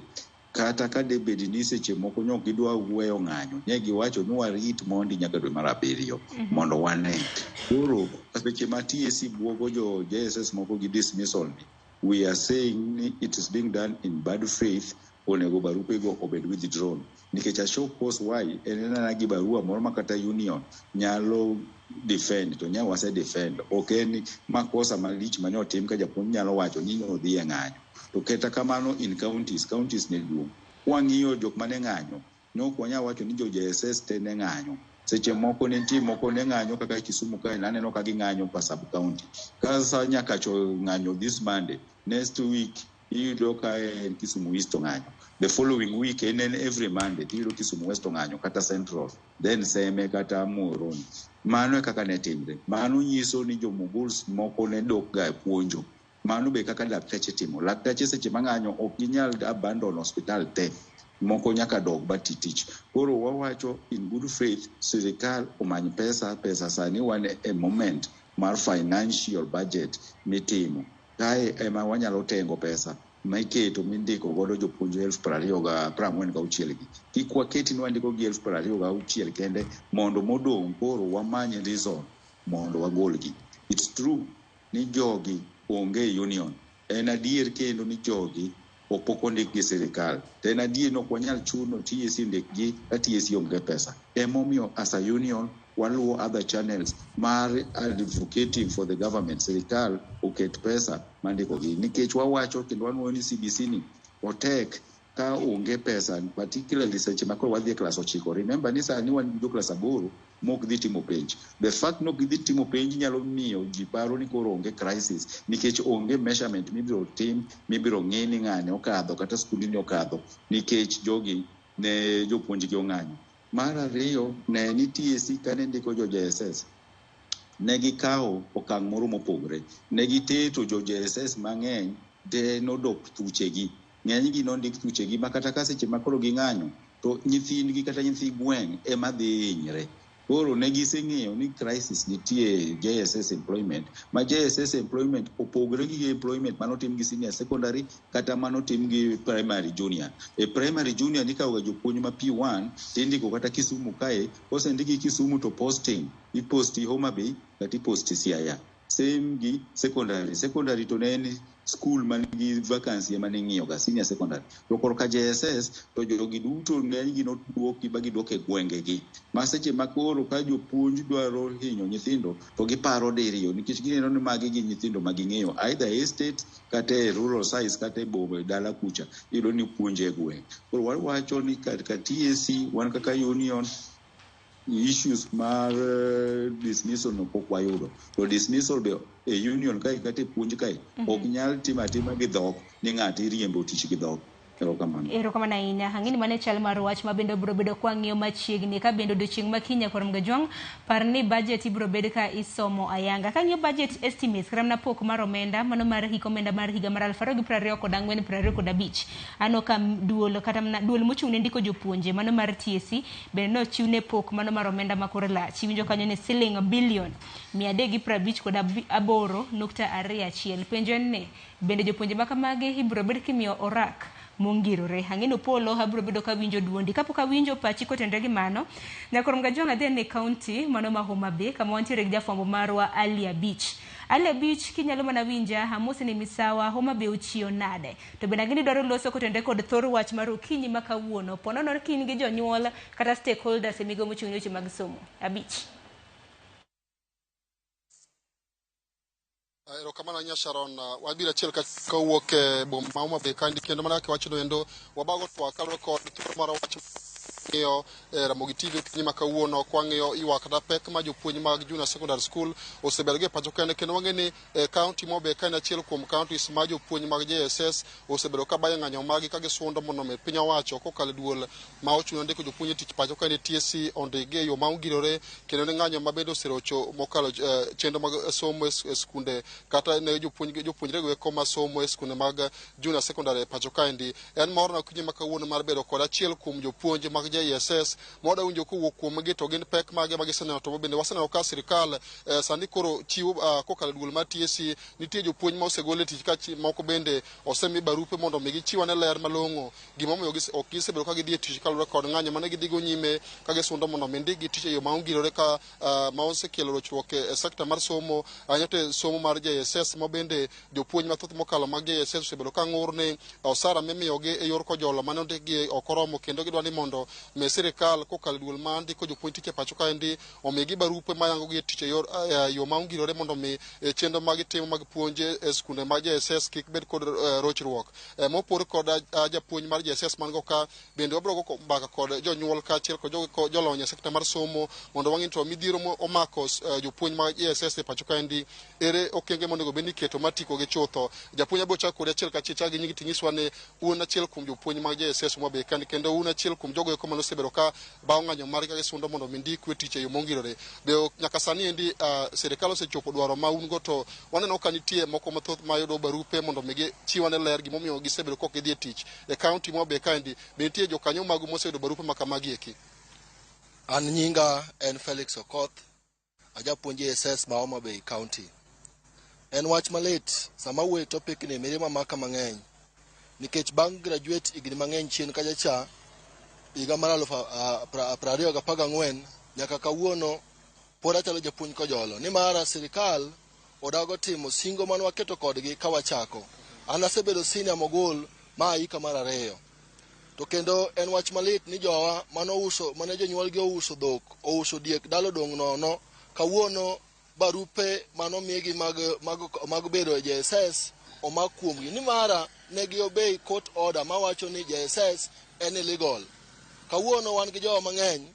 kata ka debed ni seche moko nyok gidwa weyo ng'anyo, ne giwacho ni warit mondi nyaka dwe mar abiriyo mondo wane. Koro seche ma TSC buogo jo JSS moko gi dismissal ni, we are saying ni it is being done in bad faith, onego barupego obed withdrawn. Nikech a show cause why en anena gi barua moro ma kata union nyalo defend to nya wase defend. Ok en makosa malich mane otim ka japuonj nyalo wacho ni nodhi e ng'anyo. To kata kamano in counties, counties ne duong'. Kwang'iyo jok mane ng'anyo, ne ok wanyal wacho ni jo JSS te ne ng'anyo. Seche moko ne nitie moko ne ng'anyo kaka Kisumu kae naneno ka ging'anyo pa sub county. Ka Nyakacho ng'anyo this Monday, next week iyudo ka en Kisumu East ong'anyo. The following week en every Monday tiyudo Kisumu West ong'anyo kata Central, then Seme kata Muhoroni. Mano e kaka ne timre. Mano nyiso ni jomoguls moko ne dok ga e puonjo. Mano be kaka lakteche timo. Lakteche seche mang'anyo ok ginyal abandon hospital te. Moko nyaka dog ba ti tich. Koro wawacho in good faith, sirikal omany pesa, pesa sani wan e moment mar financial budget mitimo. Kae ema wanyalo tengo pesa miketo mindiko godo jopuonj 24,000 gi. Kik waket ni wandiko gi 26,000 kende mondo modong' koro wamany reason mondo wagolgi. It's true ni jogi onge union. En adier kendo ni jogi ok pok ondik gi sirikal. To en adier ni ok wanyal chuno TSC ndikgi ka TSC onge pesa. Emomiyo as a union waluwo other channels mar advocating for the government. Sirikal oket pesa mandikogi. Nikech wawacho kendo wanuoyo ni CBC ni otek ka onge pesa, particularly seche ma koro wadhi e klas 9. Remember ni sani wan gi jo klas 8 mok dhi timo penj. The fact ni ok gidhi timo penj nyalo miyo ji paro ni koro onge crisis nikech onge measurement mibiro tim mibiro ng'i ni ng'ani okadho kata skundni okadho nikech jogi ne jopuonjgi ong'anyo. Mar ariyo, ne ni TSC kane ndiko jo JSS ne gikawo okang' moro mopogore. Ne giteto jo JSS mang'eny te nodok thuchegi. Ng'enygi nondik thuchegi ma kata ka seche ma koro ging'anyo to nyithindgi kata nyithi gweng' ema dhi hinyre. Koro ne giseng'eyo ni crisis nitie JSS employment, ma JSS employment opogore gi employment manotim gi senior secondary kata manotim gi primary junior. E primary junior nikawoga jopuonj ma P1 tindiko kata Kisumu kae, kosendiki Kisumu to posting, iposti Homa Bay kata iposti Siaya. Same gi secondary. Secondary to ne en school man gi vacancy ema ning'iyo ga senior secondary. To korka JSS to jogi duto ng'enygi noduoki ba giduok e gwengegi. Ma seche ma koro ka jopuonj dwaro hinyo nyithindo to giparo diriyo nikech gineno ni magi gin nyithindo ma ging'eyo either e estate kata e rural size kata e boma e dala kucha iyudo ni puonjo e gweng'. Koro wawacho ni kaka TSC wan kaka union issues mar dismissal no pok wayudo. To dismissal be e union kae kata e puonj kae ok nyal timo atima gi dhok ni ng'ato iriembo tich gi dhok. Erokamano. Erokamano ahinya. Ang'e ni mano e chal mar wach ma bende biro bedo kwang'iyo machiegni ka bende odiochieng' ma kiny nyakwar Mgajwang' par ni budget ibiro bed ka isomo ayanga. Kang'iyo budget estimates kata mana pok mar omenda mano mar hik omenda mar higa mar 2024 25 aneno ka duol kata mana duol mochung' ne ndiko jopuonje mano mar TSC bende nochiw ne pok mano mar omenda ma kore lach. Iwinjo kanyo ni siling bilion 358.21. Penjo en ni bende jopuonje ma kamagi ibiro bed kimiyo orak mongirore. Ang'e ni Opolo abiro bedo kawinjo duondi. Kapok awinjo pachi kotenore gi mano, nyakwar Mgajwang' adhi e kaunti mano ma Homa Bay kama wantiere gi jafwambo marwa Ali Abich. Ali Abich kinyalo mana winja amosi ni misawa Homa Bay ochiew nade? To bende ang'e ni idwaro loso kotenore kod thor wach mar okinyi ma kawuono. Po nono ka in gi jonyuol kata stakeholders e migawo mochung' ne weche mag somo. Abich. Erokamano ahinya Sharon. Wabiro achiel kawuok e boma ma Homa Bay kaendi kendo mana kaka iwachono endo wabago twak kaluwore kod thuolo mar wach ng'iyo e Ramogi TV okinyi ma kawuono kwang'iyo ywak kata pek ma jopuonj mag Junior Secondary School osebedo go e pacho kende kendo wang'e ni e kaunti ma Homa Bay ka en achiel kuom counties ma jopuonj mag JSS osebedo ka bayo ng'anyo margi ka gisundo mondo omi piny owacho kokalo e duol ma ochung' ne ndiko jopuonj e tich pacho kaendi TSC ondikgi e yo ma ongirore kendo ne ng'anyo ma bende oserocho mokalo chenro mag somo e skunde kata ne jopuonjre go eko masomo e skunde mag Junior Secondary e pacho kaendi. En morna okinyi ma kawuono mar bedo kod achiel kuom jopuonj mag JSS ma wadwa winjo kowuok kuomgi to gin pek mage ma giseneno to bende waseneno ka sirikal sani koro chiwo kokalo e duol mar TSC nitie jopuonj ma osegol e tich ka moko bende osemi barupe mondo mi gichiw ane ler malong'o gimomiyo ok gisebedo ka gidhi e tich kaluwore kod ng'anyo mane gidhigo nyime ka gisundo mondo mi ndikgi tich e yo ma ongirore ka ma osekelo rochruok e sekta mar somo ahinya to e somo mar JSS ma bende jopuonj mathoth mokalo mag JSS osebedo ka ng'ur ni osara mimiyogi e yor kojolo mane ondikgi ok oromo kendo gidwa ni mondo mi sirikal kokalo e duol ma ndiko jopuonj tich e pacho kaendi omigi barupe mayango gi e tich e yor yo ma ongirore mondo mi chenro ma gitimo mag puonj e skunde mag JSS kik bed kod rochruok. Mopor kod japuonj mar JSS man go ka bende wabiro go mbaka kod jonyuol kaachiel kod jolony e sekta mar somo mondo wang'e to midhiero omako jopuonj mag JSS e pacho kaendi ere okenge monego bed ni iketo mar tieko gi chutho. Japuonj abiro chako kodi achiel kachiel chak gi nyingi tinyiswa ni un achiel kuom jopuonj mag JSS Homa Bay kaendi kendo un achiel kuom jogo eko manosebedo ka bawo ng'anyo margi ka gisundo mondo mi ndikwu e tich e yo mongirore. Be nyaka sani endi sirikal osechopo dwaro ma un go to waneno ka nitie moko mathoth mayudo barupe mondo mi gichiw ane ler gimomiyo gisebedo kok gidhi e tich. E kaunti ma Homa Bay kaendi be nitie jokanyo magu moseyudo barupe ma kamagi eki? An nyinga en Felix Okoth, ajapuonj JSS ma Homa Bay County. En wach malit sama awuoyo e topic ni mirima maka mang'eny nikech bang' graduate higni mang'eny chien kacha cha higa mar 2014 nyaka kawuono pod achalo japuonj kojolo nimar sirikal odago timo singo mane waketo kodgi ka wachako. An asebedo senior mogul ma hika mar ariyo. To kendo en wach malit ni jowa manouso mane jonyuolgi ouso dhok, ouso diek dala odong' nono, kawuono barupe manomigi mag bedo e JSS omak kuomgi nimara ne gi obey court order mawacho ni JSS en illegal. Kawuono wan gi jowa mang'eny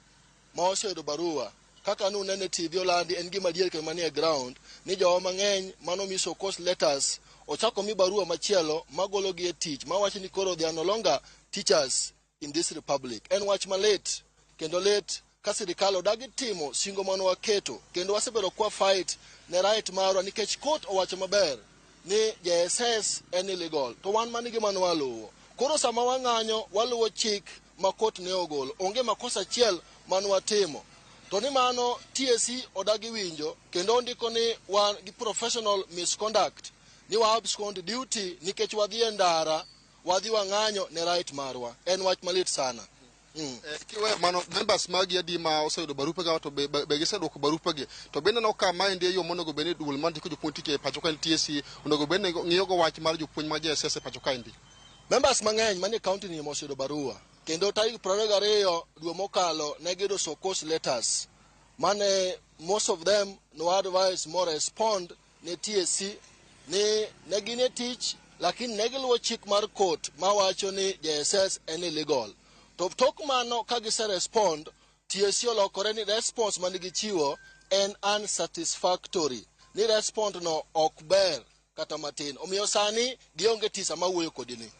ma oseyudo barua kaka nunene TV olandi en gima adier kendo manie ground ni jowa mang'eny manomi show cause letters ochako mi barua machielo magologi e tich mawacho ni koro they are no longer teachers in this republic. En wach malit kendo lit ka sirikal odagi timo singo mane waketo kendo wasebedo kwa fight ne right marwa nikech court owacho maber ni JSS en illegal to wan mani gima ne waluwo. Koro sama wang'anyo waluwo chik ma court ne ogolo, onge makosa achiel mane watimo. To ni mano TSC odagi winjo kendo ondiko ni wan gi professional misconduct, ni wa abscond duty nikech wadhi e ndara, wadhi wang'anyo ne right marwa. En wach malit sana. Kiweyo mano, members magi adi ma oseyudo barupe ga, to be giseduoko barupegi? To bende neno ka maendi e yo monego bed ni duol mandiko jopuonj tich e pacho ka en TSC onego bed ni ng'iyo go wach mar jopuonj mag JSS e pacho kaendi? Members mang'eny manie county ni oseyudo barua kendo tarik 22 dwe mokalo ne giyudo show cause letters mane most of them no advice mo respond ne TSC ni ne gin e tich, lakini ne giluwo chik mar court mawacho ni JSS en illegal. To tok mano ka gise respond, TSC olokore ni response mane gichiwo en unsatisfactory, ni respond no ok ber kata matin. Omiyo sani gionge tich sama wuoyo kodi ni.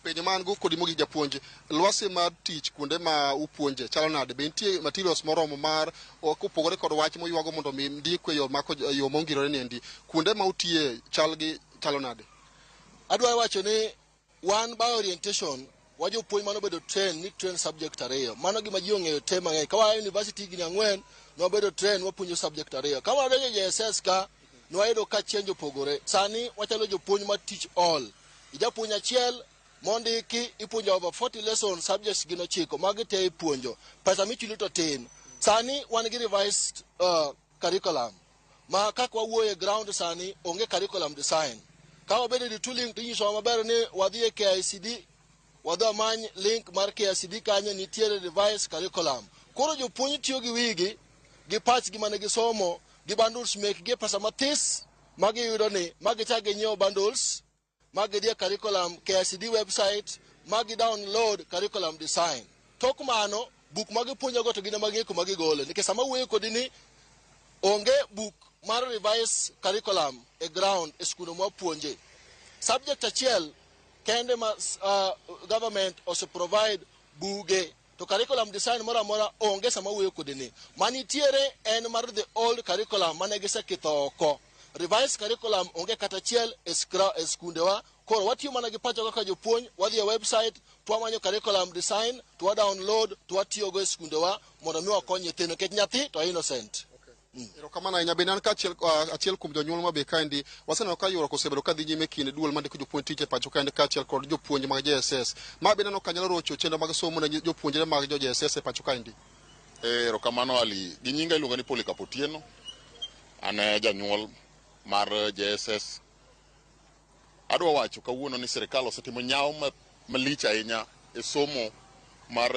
Penjo ma an go kodi mogik, japuonj, lwasi mar tich kuonde ma upuonje chalo nade? Be nitie materials moromo mar kopogore kod wach moywago mondo mi ndikwe yo mako yo mongirore niendi, kuonde ma utiye chal gi chalo nade? Adwa wacho ni wan by orientation wa jopuonj mane obedo train ni train subject ariyo. Mano gima ji ong'eyo te mang'eny. Ka waa university higni 4 nwabedo train wapuonjo subject ariyo. Ka wadonjo e JSS ka nwayudo ka change opogore. Sani wachalo jopuonj ma teach all. Ijapuonj achiel mondiki ipuonjo over 40 lessons, subjects gin 9, magi te ipuonjo. Pesa michuli to tin. Sani wan gi revised curriculum ma kaka wawuoyo e ground sani onge curriculum design. Ka wabedo e retooling to inyisowa maber ni wadhi e KICD, wadhi wamany link mar KICD, kanyo nitiere revised curriculum. Koro jopuonj tiyo gi wigi gi pachgi mane gisomo gi bundles mekgi e pesa mathis magiyudo ni magichak ginyiewo bundles ma gidhi e curriculum KICD website ma gi download curriculum design. Tok mano buk ma gipuonjogo to gin ema ging'e kuma gigole, nikech sama wuoyo kodi ni onge buk mar revised curriculum e ground e skunde mwapuonje. Subject achiel kende ma government ose provide buge, to curriculum design moro amora onge sama wuoyo kodi ni. Manitiere en mar the old curriculum mane giseketho oko. Revised curriculum onge kata achiel e skundewa. Koro watiyo mana gi pacho kaka jopuonj, wadhi e website to wamanyo curriculum design to wa download to watiyogo e skundewa mondo mi wakony nyithindo, nikech nyathi to innocent. Erokamano ahinya. Bende an kaachiel achiel kuom jonyuol mabe kaendi waseneno ka ywaruok osebedo ka dhi nyime kind duol mandiko jopuonj tich e pacho kaendi kaachiel kod jopuonj mag JSS. Ma bende aneno ka nyalo rocho chenro mag somo ne jopuonjre mag jo JSS e pacho kaendi. Erokamano Ali. Gi nyinga iluonga ni Polycarp Otieno. An e janyuol mar JSS. Adwa wacho kawuono ni sirikal osetimo nyawo malich ahinya e somo mar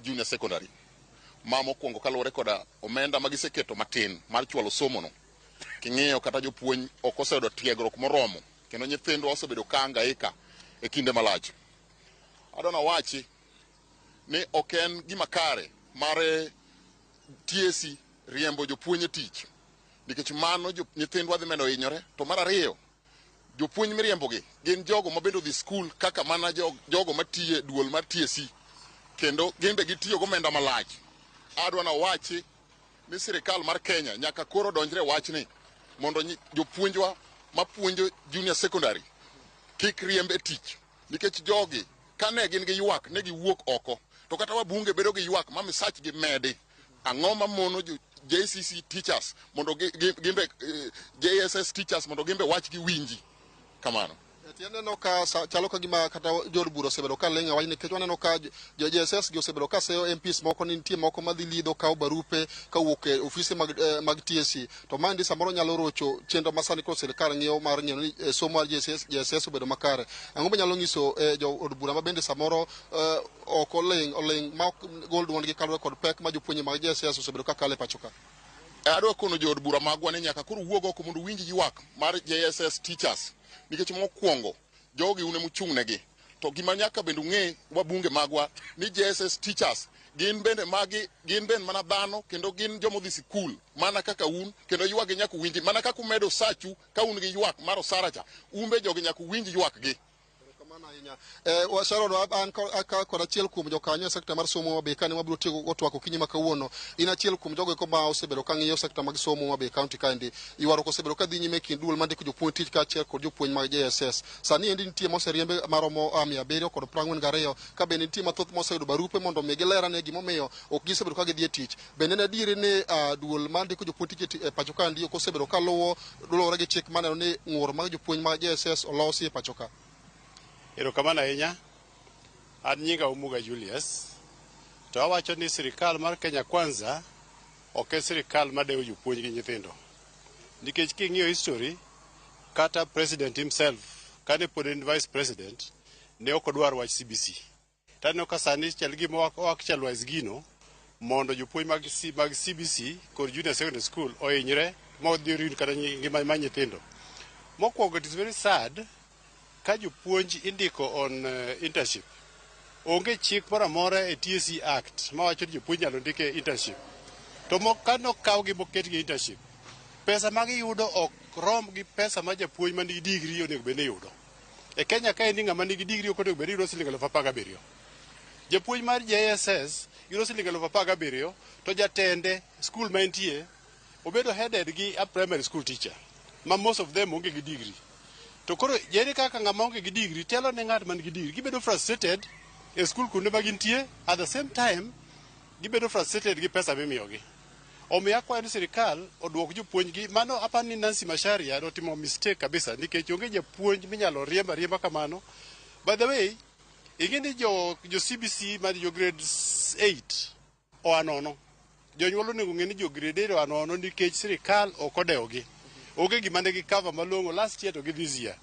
junior secondary. Ma mokwongo kaluwore koda omenda ma giseketo matin mar chwalo somo no. King'iyo kata jopuonj ok oseyudo tiegruok moromo kendo nyithindwa osebedo ka hangaika e kinde malach. Adwa nawachi ni ok en gima kare mar TSC riembo jopuonj e tich, nikech mano nyithindwa dhi medo hinyore. To mar ariyo, jopuonj miriembogi gin jogo ma bende odhi skul kaka mana jogo matiyo e duol mar TSC, kendo gin be gitiyo gomenda malach. Adwa nawachi ni sirikal mar Kenya nyaka koro donjre e wachni mondo jopuonjwa mapuonjo junior secondary kik riemb e tich, nikech jogi kane gin gi ywak ne giwuok oko, to kata wabunge bedo gi ywak ma misachgi medi. Ang'o mamono jo JCC teachers mondo gimbe JSS teachers mondo gimbe wachgi winji kamano? Tiende ka chalo ka gima kata jood bura osebedo ka ling' e wachni, nikech waneno ka jo JSS gi osebedo ka seyo MPs moko ni nitie moko madhi lidho kawo barupe kawuok e ofise mag TSC, to maendi samoro nyalo rocho chenro ma sani koro sirikal ng'iyo mar ng'iyo ni somo mar JSS obedo makare. Ang'o manyalo nyiso jo od bura ma bende samoro ok oling' oling' ma ok gol duondgi kaluwore kod pek ma jopuonje mag JSS osebedo ka kale e pacho ka? Adwa kono jood bura magwa ni nyaka koro wuog oko mondo winj ywak mar JSS teachers, nikech mokwongo jogi un emuchung' negi. To gima nyaka bende ung'e wabunge magwa ni JSS teachers gin bende magi gin bende mana dhano, kendo gin jomodhi sikul mana kaka un, kendo ywakgi nyaka uwinji mana kaka umedo sachu ka un gi ywak mar osara cha, un be jogi nyaka uwinj ywakgi. Sharon, an kod achiel kuom jokanyo e sekta mar somo Homa Bay kane wabiro tieko twak okinyi ma kawuono. In achiel kuom jogo eko ma osebedo ka ng'iyo sekta mag somo Homa Bay County kaendi. Ywaruok osebedo ka dhi nyime e kind duol mandiko jopuonj tich kaachiel kod jopuonj mag JSS. Sani endi nitie moseriembe maromo 742, ka bende nitie mathoth moseyudo barupe mondo mi giler ane gimomiyo ok gisebedo ka gidhi e tich. Bende en adieri ni duol mandiko jopuonj tich e pacho kaendi ok osebedo ka luwo luwore gi chik maneno ni ng'ur mag jopuonj mag JSS olosi e pacho ka? Erokamano ahinya. An nyinga Omuga Julius. To awacho ni sirikal mar Kenya Kwanza ok en sirikal madewo jopuonj gi nyithindo. Nikech king'iyo history, kata president himself, kane pod en vice president, ne ok odwar wach CBC. To aneno ka sani chal gima o actualize gino mondo jopuonj mag CBC kod junior secondary school ohinyre ma odhi ruin kata ngima mar nyithindo. Mokwongo, it is very sad ka jopuonj indiko on internship. Onge chik moro amora e TSC Act mawacho ni jopuonj nyalo ndik e internship. To kanokawgi moketgi e internship, pesa ma giyudo ok rom gi pesa ma japuonj man gi degree onego bed ni yudo. E Kenya kaendi, ng'ama nigi degree ok onego bed ni yudo siling 17,000. Japuonj mar JSS yudo siling 17,000, to jatende skul ma entie obedo headed gi a primary school teacher ma most of them onge gi degree. To koro ere kaka ng'ama onge gi degree telo ne ng'at man gi degree? Gibedo frustrated e skul kuonde ma gintie, at the same time gibedo frustrated gi pesa mimiyogi. Omiyo akwayo ni sirikal oduok jopuonj gi. Mano aparo ni Nancy Macharia notimo mistake kabisa, nikech onge japuonj minyalo riemb ariemba kamano. By the way, ing'e ni jo CBC ma jo grade 8 oa nono. Jonyuol onego ng'e ni jo grade 8 oa nono nikech sirikal ok odewogi. Onge gima ne gi cover malong'o last year to gi this year.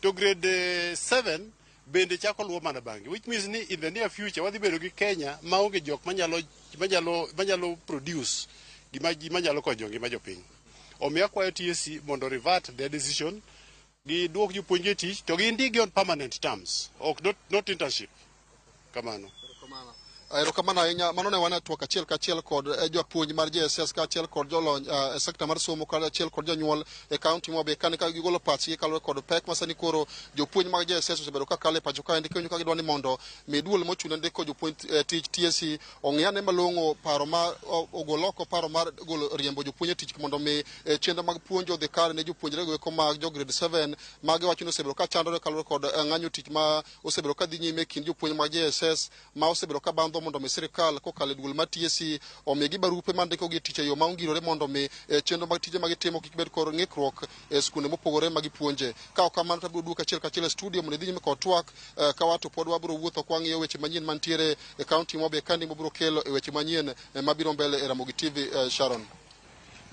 To grade 7 bende chako luwo mana bang'e, which means ni in the near future wadhi bedo gi Kenya maonge jok manyalo produce gima nyalo konyo ngima jopiny. Omiyo akwayo TSC mondo revert their decision, giduok jopuonj e tich to gindikgi on permanent terms, ok not internship. Kamano. Erokamano ahinya. Mano ne wan e twak achiel kachiel kod japuonj mar JSS kaachiel kod jolony e sekta mar somo kaachiel kod jonyuol e kaunti ma Homa Bay kane ka gigolo pachgi kaluwore kod pek ma sani koro jopuonj mag JSS osebedo ka kalo e pacho kaendi, kendo ka gidwa ni mondo mi duol mochung' ne ndiko jopuonj tich TSC ong'i ane malong'o paro ma ogol oko paro mar golo riembo jopuonj e tich mondo mi chenro mag puonjo odhi kare ne jopuonjre go eko mag jo grade 7 ma giwacho ni osebedo ka chandore kaluwore kod ng'anyo tich ma osebedo ka dhi nyime e kind jopuonj mag JSS ma osebedo ka bandho mondo mi sirikal kokalo e duol mar TSC omigi barupe mandiko gi tich e yo ma ongirore mondo mi chenro mag tije ma gitimo kik bed kod ng'ikruok e skunde mopogore ma gipuonje. Ka ok kamano, to abiro duoko achiel kachiel e studio mondo idhi nyime kod twak ka wato pod wabiro wuotho kwa ng'iyo weche manyien mantiere e kaunti ma Homa Bay kandi mabiro kelo e weche manyien mabiro mbele e Ramogi TV, Sharon.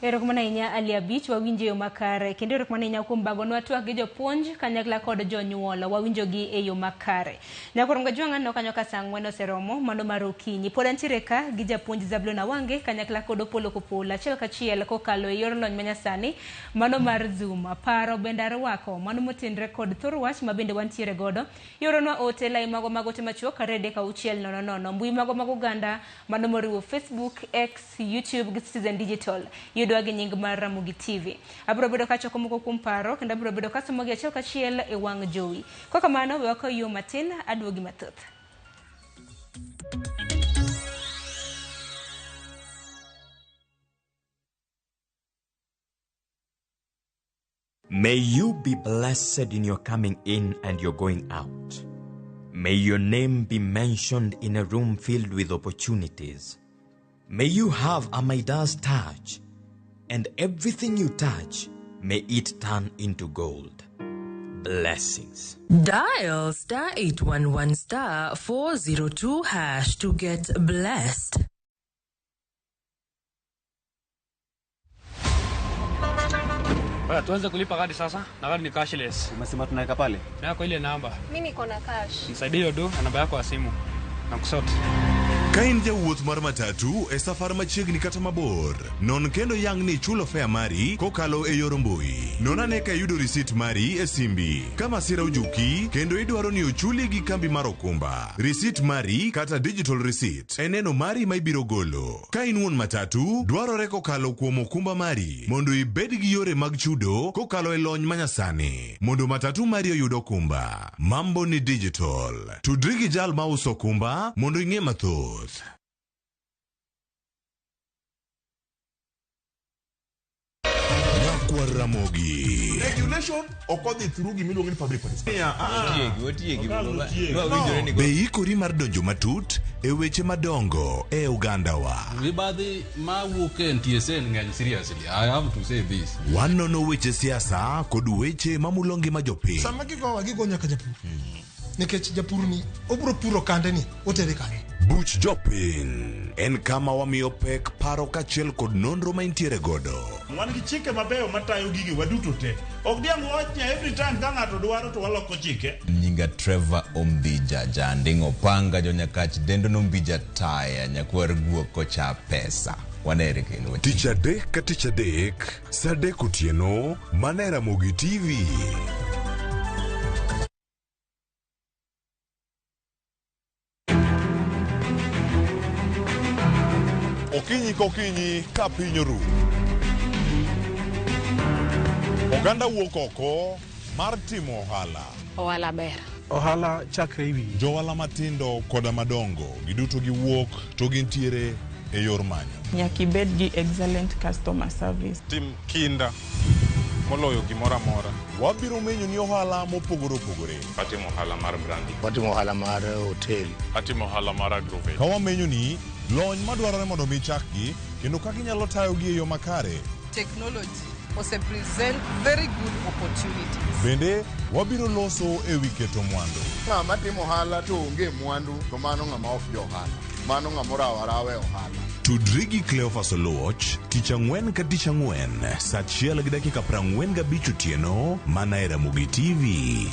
Erokamano ahinya, Ali Abich, wawinjo e yo makare, kendo erokamano ahinya kuom bagonwa twak gi jopuonj kanyakla kod jonyuol, wawinjogi e yo makare. Nyakwar Jwang' aneno kanyo ka saa 4 oseromo mano mar okinyi. Pod antiere ka gi japuonj Zablon Awange kanyakla kod Opolo Kopolo achiel kachiel kokalo e yor lony manyasani mano mar Zoom. Paro bende arwako mano motenre kod thor wach ma bende wantiere godo. Ioronwa ote lai mago mag ote machuok 23600, mbui mago mag oganda mano moriwo Facebook, X, YouTube gi Citizen Digital. Yudwa gi nying mar Ramogi TV. Abiro bedo kachoko moko kuom paro kendo abiro bedo kasomogi achiel kachiel e wang' jowi. Kok kamano, we wakaw yo matin, aduogi mathoth. May you be blessed in your coming in and your going out. May your name be mentioned in a room filled with opportunities. May you have a Midas touch, and everything you touch, may it turn into gold. Blessings. Dial *811*402# to get blessed. Baya, tuanze kulipa kadi sasa na kadi ni cashless. Umesema tunaweka pale? Na kwa ile namba. Mimi niko na cash. Nisaidie hiyo do na namba yako ya simu. Na kusort. Ka in jawuoth mar matatu e safar machiegni kata mabor, non kendo yang ni ichulo fare mari kokalo e yor mbui. Non ane ka iyudo risit mari e simbi. Ka masira ojuki kendo idwaro ni ochuli gi kambi mar okumba, risit mari kata digital receipt en neno mari ma ibiro golo. Ka in wuon matatu, dwarore kokalo kuom okumba mari mondo ibed gi yore mag chudo kokalo e lony manyasani mondo matatu mari oyud okumba. Mambo ni digital. Tudri gi jal mauso okumba mondo ing'e mathoth. Nyakwar Ramogi. Regulation ok odhi through gimiluongo ni public participation. Otiegi, otiegi. No. Be ikori mar donjo matut e weche madongo e ogandawa? Mibadhi ma wuok e NTSA ng'eny seriously. I have to say this. Wanono weche siasa kod weche mamulo ngima jopiny. Sama gigowa gigo nyaka japur. Nikech japur ni obiro puro kande ni otere kanye. Buch jopiny en kama wamiyo pek paro kaachiel kod nonro ma intiere godo. Wan gi chike mabeyo matayo gige waduto te. Ok diang' wach ni every time ka ng'ato dwaro to waloko chike. Nyinga Trevor Ombija Janding Opanga Jonyakach dendo nombija taya nyakwar guok kocha pesa. Wanere kendo. Tich adek ka tich adek, saa adek otieno, mana e Ramogi TV. Okinyi kokinyi ka piny oru. Oganda wuok oko mar timo ohala. Ohala ber. Ohala chakre e wiyi. Johala matindo koda madongo giduto giwuok to gintiere e yor manyo. Nyaka ibed gi excellent customer service. Tim kinda moloyo gimoro amora. Wabiro menyo ni ohala mopogore opogore. Atimo ohala mar brandi. Watimo ohala mar hotel. Atimo ohala mar agrovet. Ka wamenyo ni lony madwarore mondo mi chakgi kendo kaka inyalo tayogi e yo makare. Technology ose present very good opportunities. Bende wabiro loso e wi keto mwandu. Ng'ama timo ohala to onge mwandu to mano ng'ama ok jo ohala. Mano ng'ama orawo arawa e ohala. Tudri gi Cleophas Oluoch tich ang'wen ka tich ang'wen saa achiel gi dakika 45 otieno mana e Ramogi TV.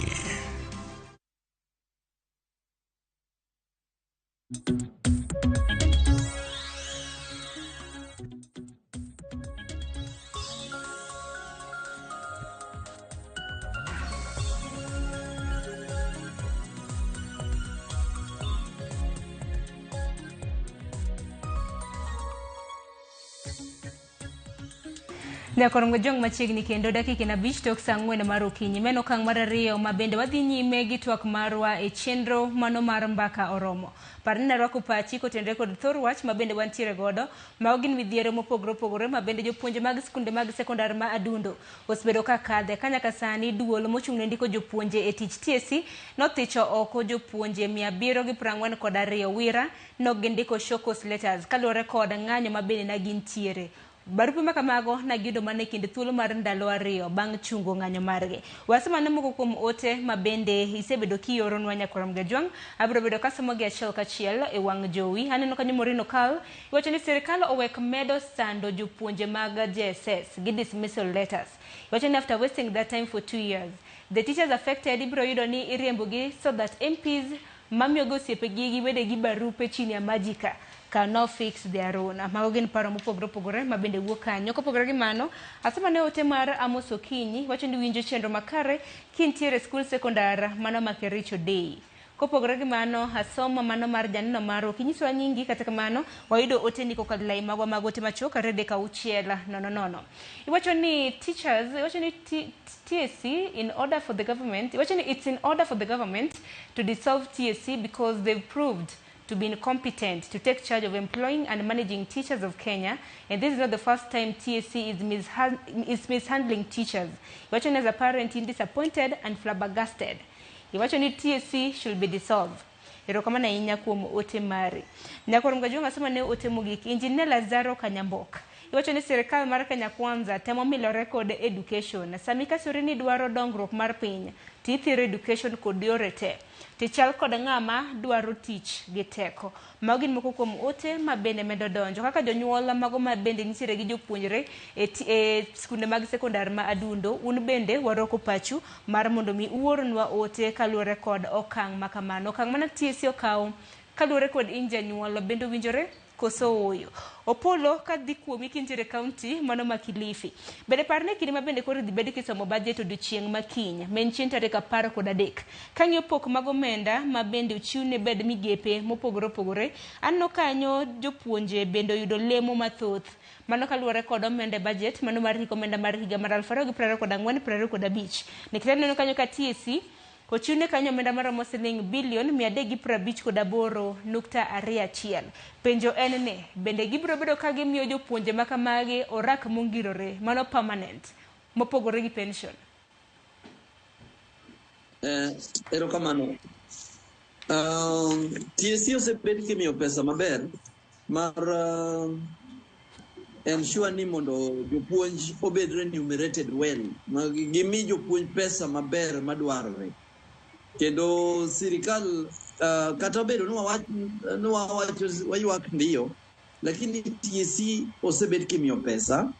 Nyakorongo jong machiegni kendo dakika 5 tok saa 4 mar okinyi. Meno okang' mar ariyo ma bende wadhi nyime gi twak marwa e chenro mano mar mbaka oromo. Par ni narwako pachi kotenore kod thor wach ma bende wantiere godo. Mago gin midhiero mopogore opogore ma bende jopuonje mag skunde mag sekondar ma Adundo osebedo ka kadhe. Ka nyaka sani duol mochung' ne ndiko jopuonje e tich TSC nothicho oko jopuonje 742 wira nok gindiko show cause letters kaluwore kod ng'anyo ma bende ne gintiere. Barupe ma kamago nagiyudo mana e kind thuolo mar ndalo 2 bang' chungo ng'anyo margi. Wasemane moko kuom ote ma bende isebedo kioronwa nyakwar Mgajwang'. Abiro bedo kasomogi achiel kachiel e wang' jowi. Aneno kanyo Moreno Kal iwacho ni sirikal owek medo sando jopuonje mag JSS gi dismissal letters. Iwacho ni after wasting that time for 2 years, the teachers affected ibiro yudo ni iriembogi so that MPs mamiyogi osiepegi gi wedegi barupe chini ya majika cannot fix their own. Mago gin paro mopogore opogore ma bende wuok kanyo. Kopogore gi mano, asema ne ote mar Amos Okinyi wacho ni winjo chenro makare kintiere skul sekondar mano ma Kericho Day. Kopogore gi mano, asoma mano mar janeno mar okinyisowa nyingi, kata kamano wayudo ote ni kokalo lai magwa mag ote machuok 236 000. Iwacho ni teachers, iwacho ni TSC in order for the government, iwacho ni it's in order for the government to dissolve TSC because they've proved to be incompetent to take charge of employing and managing teachers of Kenya, and this is not the first time TSC is mishandling teachers. Iwacho ni as a parent in disappointed and flabbergasted. Iwacho ni TSC should be dissolved. Erokamano ahinya kuom ote mari. Nyakwar Mgajwang' asoma ne ote mogik. Engineer Lazaro Kanyambok. Iwacho ni sirikal mar Kenya Kwanza temo milore kod education. Sami kasori ni dwaro dongruok mar piny, tithiro education kod yore te. Tichal kod ng'ama dwaro tich gi teko. Mago gin moko kuom ote ma bende medo donjo. Kaka jonyuol mago ma bende nitiere gi jopuonjre e skunde mag sekondar ma Adundo, un bende warwako pachu mar mondo mi uornwa ote kaluwore kod okang' ma kamano. Okang' mana TSC okawo Kaluwore kod in janyuol, bende owinjore koso ooyo? Opolo kadhi kuomi kintiere kaunti mano ma Kilifi. Bende parne kinde ma bende koro idhi bed kisomo budget odiochieng' ma kiny, ma en chieng' tarik 13. Kang'iyo pok mag omenda ma bende ochiw ne bed migepe mopogore opogore, aneno kanyo jopuonje bende oyudo lemo mathoth. Mano kaluwore kod omenda e budget mano mar hik omenda mar higa mar 2024-2025. Nikech aneno kanyo ka TSC ochiwne kanyo omenda maromo siling bilion 358.21. Penjo en ni, bende gibiro bedo ka gimiyo jopuonje ma kamagi orak mongirore, mano permanent, mopogore gi pension? Erokamano. TSC osebed kimiyo pesa maber mar ensure ni mondo jopuonj obed remunerated well. Gimi jopuonj pesa maber madwarore. Kendo sirikal kata obedo ni wawacho waywak ndiyo, lakini TSC osebed kimiyo pesa.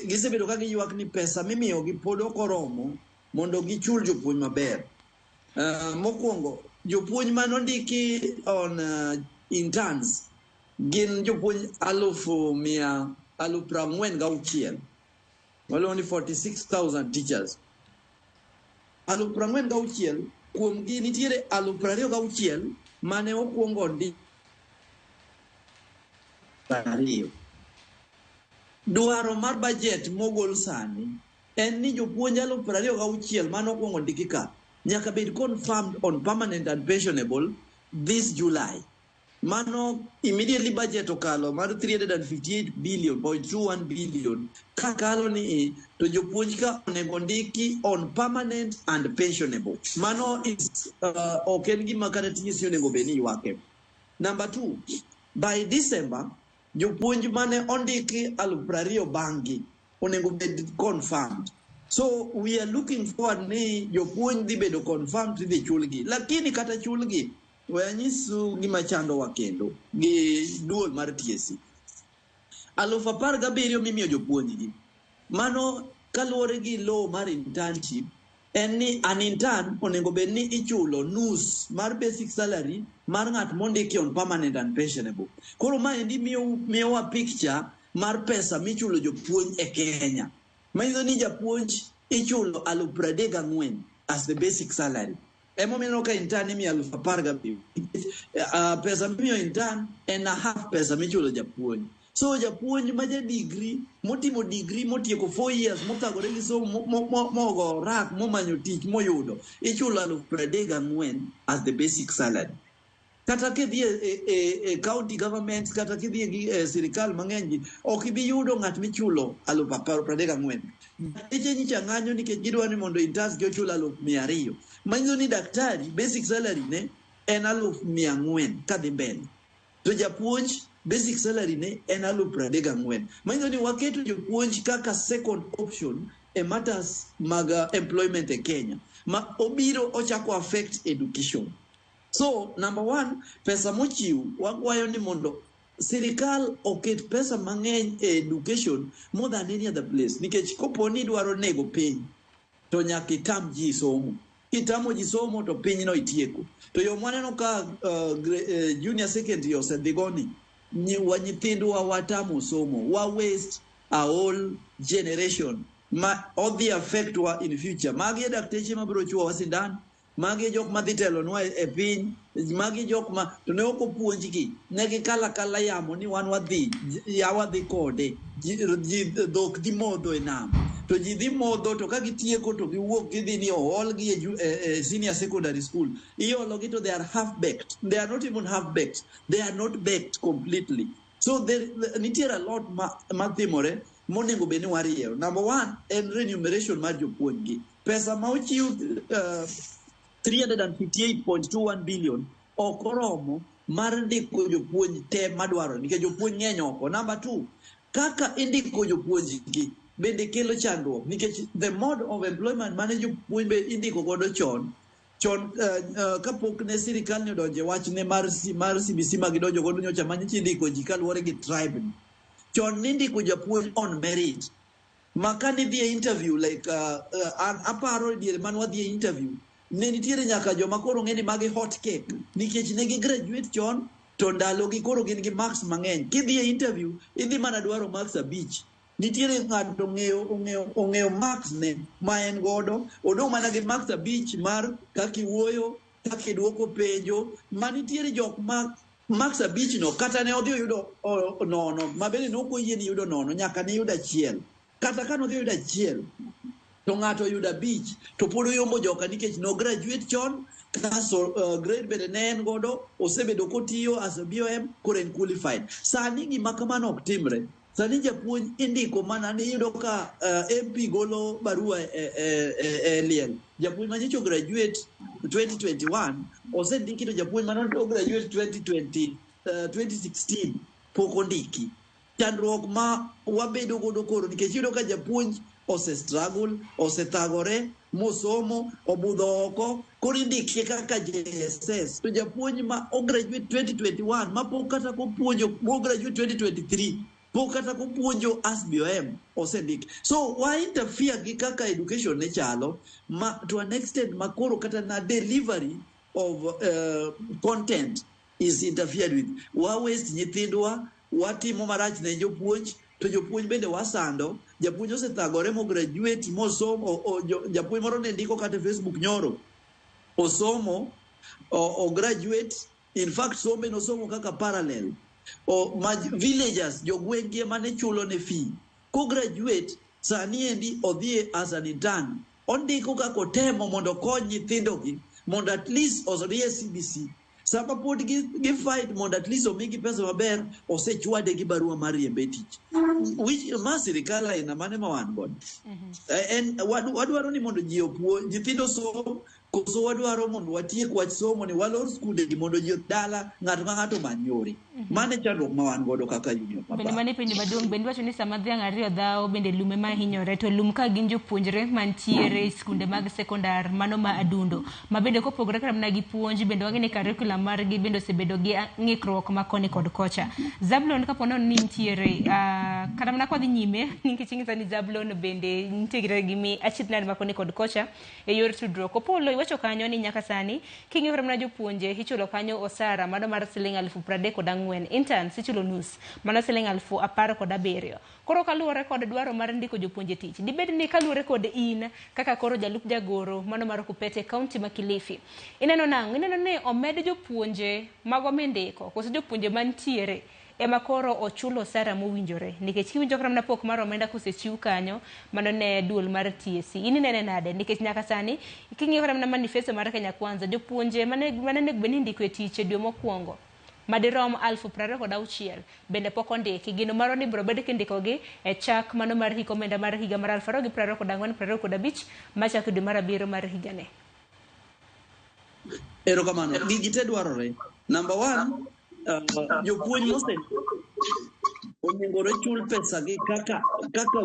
Gisebedo ka giywak ni pesa mimiyogi pod ok oromo mondo gichul jopuonj maber. Mokwongo, jopuonj manondiki on interns gin jopuonj 46,000. Waluongo ni 46,000 teachers. 46,000 kuom gi nitiere 26,000 mane okwongo ondik ariyo. Dwaro mar budget mogol sani en ni jopuonj 26,000 mane okwongo ondiki ka nyaka bed confirmed on permanent and pensionable this July. Mano immediately budget okalo mar 358 billion point 21 billion kakalo ni to jopuonj ka onego ndiki on permanent and pensionable. Mano is ok en gima kata TSC onego bed ni ywake. Number 2, by December jopuonj mane ondiki 20,000 bang'gi onego bed confirmed. So we are looking forward ni jopuonj dhi bedo confirmed tidhi chulgi. Lakini kata chulgi, we anyisu gima chandowa kendo gi duol mar TSC. 17,000 mimiyo jopuonjgi. Mano kaluwore gi law mar internship, en ni an intern onego bed ni ichulo nus mar basic salary mar ng'at mondiki on permanent and pensionable. Koro maendi miyowa picture mar pesa michulo jopuonj e Kenya. Manyiso ni japuonj ichulo 34,000 as the basic salary. Emomiyo ka intern imiyo 17,000. Pesa mimiyo intern en a half pesa michulo japuonj. So japuonj ma ja degree, motimo degree motieko 4 years, mothagore gi somo, mogo rak, momanyo tich moyudo, ichulo 34,000 as the basic salary. Kata kidhi e county government, kata kidhi e sirikal mang'eny, ok ibi yudo ng'at michulo 34,000. Dakteche nyicha ng'anyo nikech gidwa ni mondo interns gi ochul 200,000. Manyiso ni daktari basic salary ne en 400,000 kadhi mbele. To japuonj basic salary ne en 34,000. Manyiso ni waketo jopuonj kaka second option e matters mag employment e Kenya. Ma obiro ochako affect education. So, number one, pesa mochiw, wakwayo ni mondo sirikal oket pesa mang'eny e education more than any other place. Nikech kopo ni idwaro nego piny, to nyaka itam ji somo. Kitamo ji somo to pinyno itieko. To yo mwaneno ka junior secondary osedhi goni, wa nyithindwa watamo somo, wa waste a whole generation ma odhi affect wa in future. Magi e dakteche mabiro chuowa sindan, magi e jok madhi telonwa e piny, magi jok ma to ne ok opuonjgi, ne gikalo akala yamo ni wan wadhi, yawa dhi kode, ji dhok dhi modho e nam. To ji dhi modho to ka gitieko to giwuok gidhi ni oolgi e senior secondary school. Iologi to they are half baked. They are not even half baked. They are not baked completely. So there nitiere a lot matimore monego bed ni warieyo. Number one en remuneration mar jopuonjgi. Pesa ma ochiw 358.21 billion ok oromo mar ndiko jopuonj te madwarore nikech jopuonj ng'eny oko. Number two, kaka indiko jopuonjgi bende kelo chandruok nikech the mode of employment mane jopuonj be indiko godo chon chon kapok ne sirikal ni odonje wachne mar CBC ma gidonjo godo nyocha ma nyocha indiko ji kaluwore gi tribe ni. Chon nindiko japuonj on merit. Ma ka nidhi e interview like an aparo diere man wadhi e interview Ne nitiere nyaka joma koro ng'e ni magi hot cake nikech ne gi graduate chon to ndalogi koro gin gi marks mang'eny. Kidhi e interview idhi mana dwaro marks 5. Nitiere ng'ato ong'eyo marks ne ma en godo, odong' mana gi marks 5 mar kaka iwuoyo, kaka iduoko penjo, ma nitiere jok ma marks 5 no kata ne odhi oyudo 0 ma bende ne ok oyie ni yudo 0 nyaka ne yud 1. Kata ka nodhi oyudo 1 to ng'ato oyudo 5 to pod oyombo joka nikech no graduate chon, kaso grade bende ne en godo, osebedo kotiyo as a BOM, koro en qualified. Sani gima kamano ok timre. Sani japuonj indiko mana ni iyudo ka MP golo barua e liel. Japuonj manyocha graduate 2021 osendiki, to japuonj mane graduate 2016 pok ondiki. Chandruok ma wabedo godo koro nikech iyudo ka japuonj ose struggle, osethagore, mosomo, obudho oko, koro indike kaka JSS. To japuonj ma ograduate 2021 ma pok kata kopuonjo, mograduate 2023 pok kata kopuonjo as BOM osendiki. So wa interfere gi kaka education ne chalo ma to an extent ma koro kata na delivery of content is interfered with. Wa waste nyithindwa, watimo marach ne jopuonj, to jopuonj bende wasando. Japuonj osethagore mo graduate mosomo, japuonj moro ne ndiko kata e Facebook nyoro, osomo o graduate, in fact sombe nosomo kaka parallel. Ma villagers jogweng' gi ema ne chulo ne fee. Ko graduate sani endi odhi as an intern, ondiko kaka otemo mondo okony nyithindogi mondo at least orie CBC. Sama pod gi fight mondo at least omigi pesa maber, osechwade gi barua mar riembe tich. Which ma sirikal aina mane ma wan godo? En wadwaro ni mondo ji opuonj nyithindo som, koso wadwaro mondo watiek wach somo ni walor skunde gi mondo ji dala ng'ato ka ng'ato omany yore. Mano e chandruok ma wan godo kaka union. Bende mano e penjo maduong', bende iwacho ni sama dhiang' ariyo dhawo bende lum ema hinyore, to lum ka gin jopuonjre mantiere e skunde mag sekondar mano ma Adundo, ma bende kopogore kata mana gi puonj, bende wang'e ni curriculum margi bende osebedo gi ng'ikruok ma koni kod kocha. Zablon, kapo nono ni nitiere kata mana kwadhi nyime, nikech ing'isa ni Zablon bende nitie gi achiedh nade ma koni kod kocha e yor tudruok. Opolo, iwacho kanyo ni nyaka sani king'iyo kata mana jopuonje ichulo kanyo osara mano mar siling 34,000, interns ichulo nus mano siling 17,000. Koro kaluwore kod dwaro mar ndiko jopuonje tich, dibed ni kaluwore kod in kaka koro jalup jagoro mano mar Kupete kaunti ma Kilifi, ineno nang'o? Ineno ni omed jopuonje mago mindiko koso jopuonje mantiere ema koro ochulo osara mowinjore? Nikech kiwinjo kata mana pok mar omenda kosechiw kanyo mano ne duol mar TSC, in inene nade? Nikech nyaka sani king'iyo kata mana manifesto mar Kenya Kwanza, jopuonje mane onego bed ni indiko e tich e dwe mokwongo madirom 26,000 bende pok ondiki. Geno marwa ni biro bed kindikogi e chak mano mar hik omenda mar higa mar 2024-2025 machako dwe mar 7 mar higani. Erokamano. Gigi te dwarore. Number 1, jopuonj mose onego chul pesa gi kaka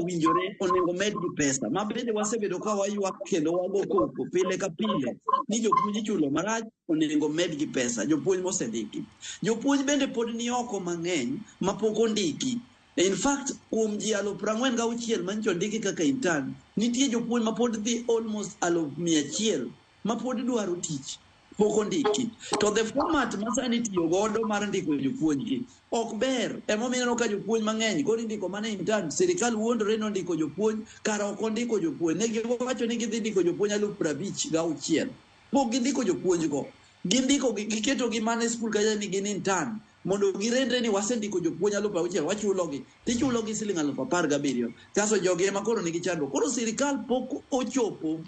winjore, onego medgi pesa. Ma bende wasebedo ka waywak kendo wago koko pile ka pile ni jopuonj ichulo marach, onego medgi pesa. Jopuonj mosendiki. Jopuonj bende pod ni oko mang'eny mapok ondiki. In fact, kuom ji 46,000 manyicho ondiki kaka intern, nitie jopuonj mapod dhi almost 100,000 mapod dwaro tich, pok ondiki. To the format ma sani tiyo godo mar ndiko jopuonj gi ok ber. Emomiyo ineno ka jopuonj mang'eny koro indiko mana intern. Sirikal wuondore ni ondiko jopuonj, kara ok ondiko jopuonj. Ne giwacho ni gidhi ndiko jopuonj 56,000. Pok gindiko jopuonj go. Gindiko giketogi mana e skul kacha ni gin intern mondo girendre ni wasendiko jopuonj 6,000, wachulogi. Tichulogi siling 17,000. Kaso jogi ema koro nigi chandruok. Koro sirikal pok ochopo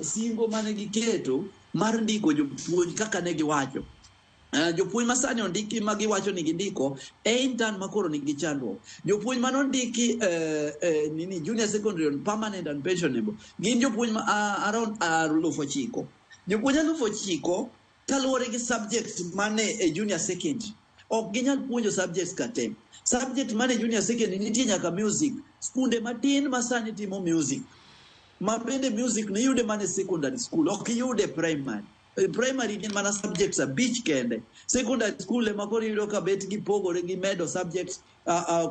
singo mane giketo mar ndiko jopuonj kaka ne giwacho. Jopuonj masani ondiki ma giwacho ni gindiko e intern ma koro nigi chandruok. Jopuonj mane ondiki nini junior secondary on permanent and pensionable gin jopuonj ma around 9,000. Jopuonj 9,000 kaluwore gi subject mane e junior secondary ok ginyal puonjo subjects kate. Subject mane junior secondary nitie nyaka music. Skunde matin masani timo music, ma bende music ni yude mana e secondary school, ok iyude primary. Primary gin mana subjects 5 kende. Secondary school ema koro iyudo ka bet gipogore gimedo subjects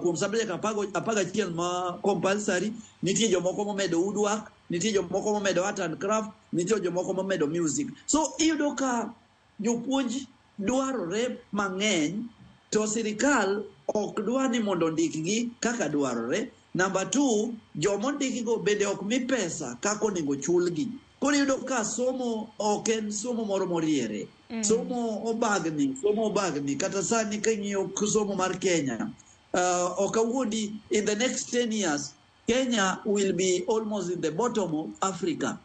kuom subject 11 ma compulsory, nitie jomoko momedo woodwork, nitie jomoko momedo art and craft, nitie jomoko momedo music. So iyudo ka jopuonj dwarore mang'eny to sirikal ok dwa ni mondo ondikgi kaka dwarore. Number 2, jomondikgigo bende ok mi pesa kaka onego chulgi. Koro iyudo ka somo ok en somo moro moriere. Somo obagni kata sani ka ing'iyo somo mar Kenya, ok awuondi, in the next 10 years Kenya will be almost in the bottom of Africa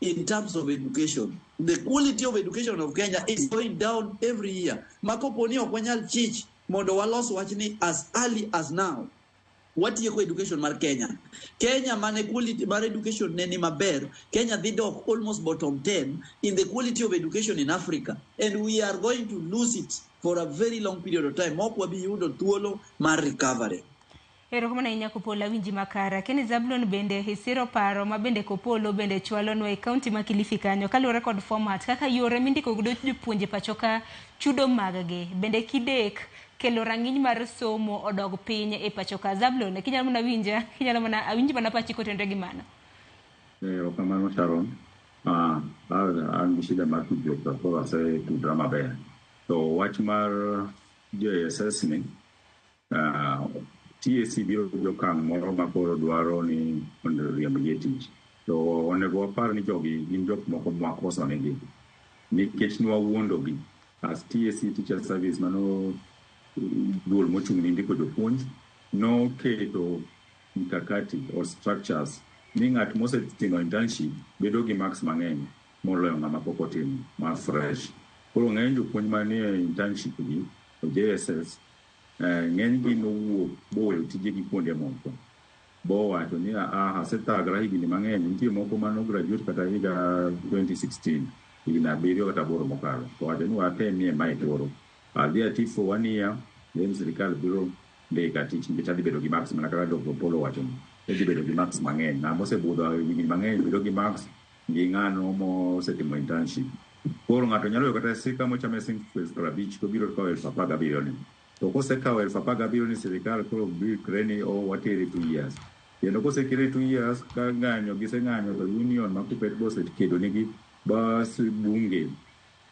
in terms of education. The quality of education of Kenya is going down every year. Makoponi ok wanyal chich mondo walos wachni as early as now. Watieko education mar Kenya. Kenya mane quality mar education ne ni maber, Kenya dhi dok almost bottom 10 in the quality of education in Africa. And we are going to lose it for a very long period of time. Mok wabi yudo thuolo mar recovery. Erokamano ahinya Kopolo, awinji makara. Kenny Zablon bende isiro paro ma bende Kopolo bende chwalonwa e kaunti ma Kilifi kanyo kaluwore kod format kaka yore mindiko godo jopuonje pacho ka chudo mag gi bende kidek kelo rang'iny mar somo odog piny e pacho ka. Zablon, kinyalo mana winja, kinyalo mana awinji mana pachi kotenore gi mano. Erokamano Sharon. An gi shida mar tudruok to koro asetudra maber. To wach mar JSS ni TSC biro gi okang' moro ma koro dwaro ni mondo riembgi e tich. To onego wapar ni jogi gin jok moko mwakoso negi nikech nwawuondogi as TSC Teacher Service mano duol mochung' ni ndiko jopuonj noketo mikakati or structures ni ng'at mosetimo internship bedo gi marks mang'eny moloyo ng'ama pok otimo ma fresh. Koro ng'eny jopuonj manie internship gi JSS ng'eny gi nowuok boweyo tijegi kuonde moko bowacho ni asethagra higni mang'eny, nitie moko mano graduate kata higa 2016 higni 7 kata 8 mokalo, to wacho ni watemie mae koro adhi ati for 1 year, then sirikal biro ndika tich nikech adhi bedo gi marks mana kaka Dr. Opolo wacho ni idhi bedo gi marks mang'eny. Ng'ama osebudho higni mang'eny bedo gi marks gi ng'ano mosetimo internship. Koro ng'ato nyalo yudo kata sika mochame siling 50,000 to biro kawo 17,000 ni. To kosekawo 17,000 ni sirikal koro bikre ni watere 2 years. Kendo kosekere 2 years ka ng'anyo giseng'anyo to union ma Kuppet bosekedo nigi bas bunge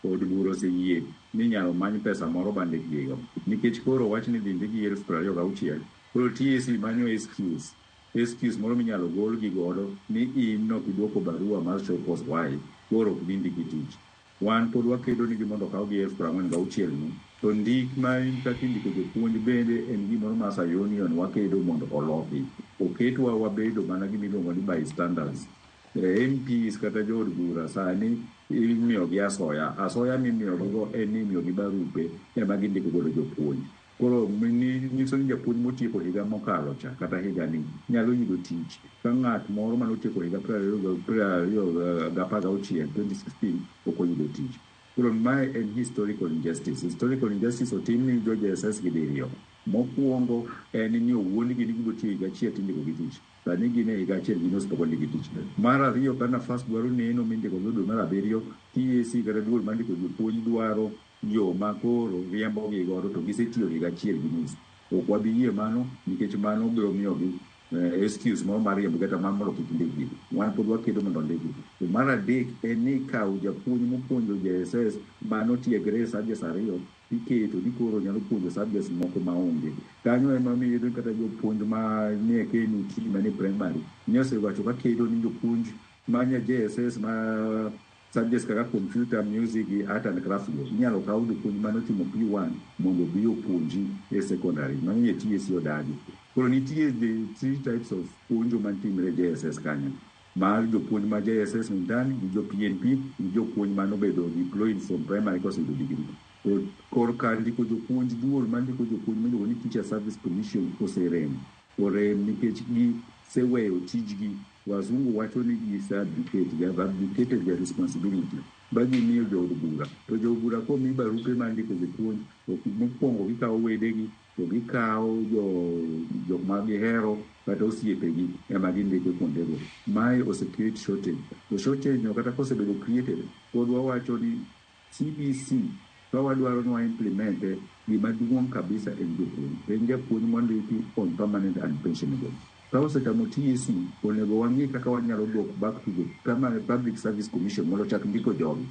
od bura oseyie ni inyalo many pesa moro bandikgigo. Nikech koro wach ni dhi ndikgi 26,000, koro TSC manyo excuse moro minyalo golgi godo ni in nok iduoko barua mar show cause why koro ok dhi ndiki tich. Wan pod wakedo nigi mondo okawgi 46,000 ni to ndik ma kaka indiko jopuonj bende en gimoro ma as a union wakedo mondo oloki. Oketwa wabedo mana gimiluongo ni bystanders. MPs kata jood bura sani imiyogi asoya. Asoya mimiyogigo en ni imiyogi barupe ema gindiko godo jopuonj. Koro nyiso ni japuonj motieko higa mokalo cha kata higani nyalo yudo tich ka ng'at moro manotieko higa 2016 2016 ok oyudo tich. Koro mae en historical injustice. Historical injustice otim ni jo JSS gi diriyo. Mokwongo en ni owuondgi ni gibiro tiyo higa achiel tindiko gi tich. Sani gin e higa achiel gi nus pok ondikgi tich. Mar ariyo ka nafas dwaro neno mindiko go dwe mar 7, TSC kata duol mandiko jopuonj dwaro joma koro riembogi godo to gisetiyo higa achiel gi nus. Ok wabi yie mano nikech mano biro miyogi excuse moro mar riembo kata mar mondo kik ndikgi. Wan pod wakedo mondo ondikgi. To mar adek en ni kawo japuonj mopuonjo JSS manotiegre e subjects 2 iketo ni koro nyalo puonjo subjects moko maonge. Kanyo ema omiyo iyudo kata jopuonj manie KNUT manie primary nyosewacho ka kedo ni jopuonj manie JSS ma subjects kaka computer, music gi art and craft go inyalo kaw jopuonj manotimo P1 mondo obi opuonji e secondary. Mano e TSC odagi. Koro nitie the 3 types of puonjo mantimre e JSS kanyo. Mar jopuonj ma JSS ni ndani gi jo PNP gi jopuonj manobedo deployed from primary koseyudo degree. To korka ndiko jopuonj duol mar ndiko jopuonj miluongo ni Teacher Service Commission oserem. Orem nikech giseweyo tijgi. Wazungu wacho ni gise abdicate, they have abdicated their responsibility ba gimiyo jood bura. To jood bura komi barupe mar ndiko jopuonj, mokwongo gikawo wedegi To gikawo jok ma gihero kata osiepegi ema gindiko kuondego. Mae ose create shortage. To shortage no kata kosebedo created, pod wawacho ni CBC ka wadwaro ni wa implement e, gima duong' kabisa en jopuonj. En japuonj mondiki on permanent and pensionable. Ka osetamo TSC, onego wang'i kaka wanyalo dok back to the permanent Public Service Commission mondo ochak ndiko jogi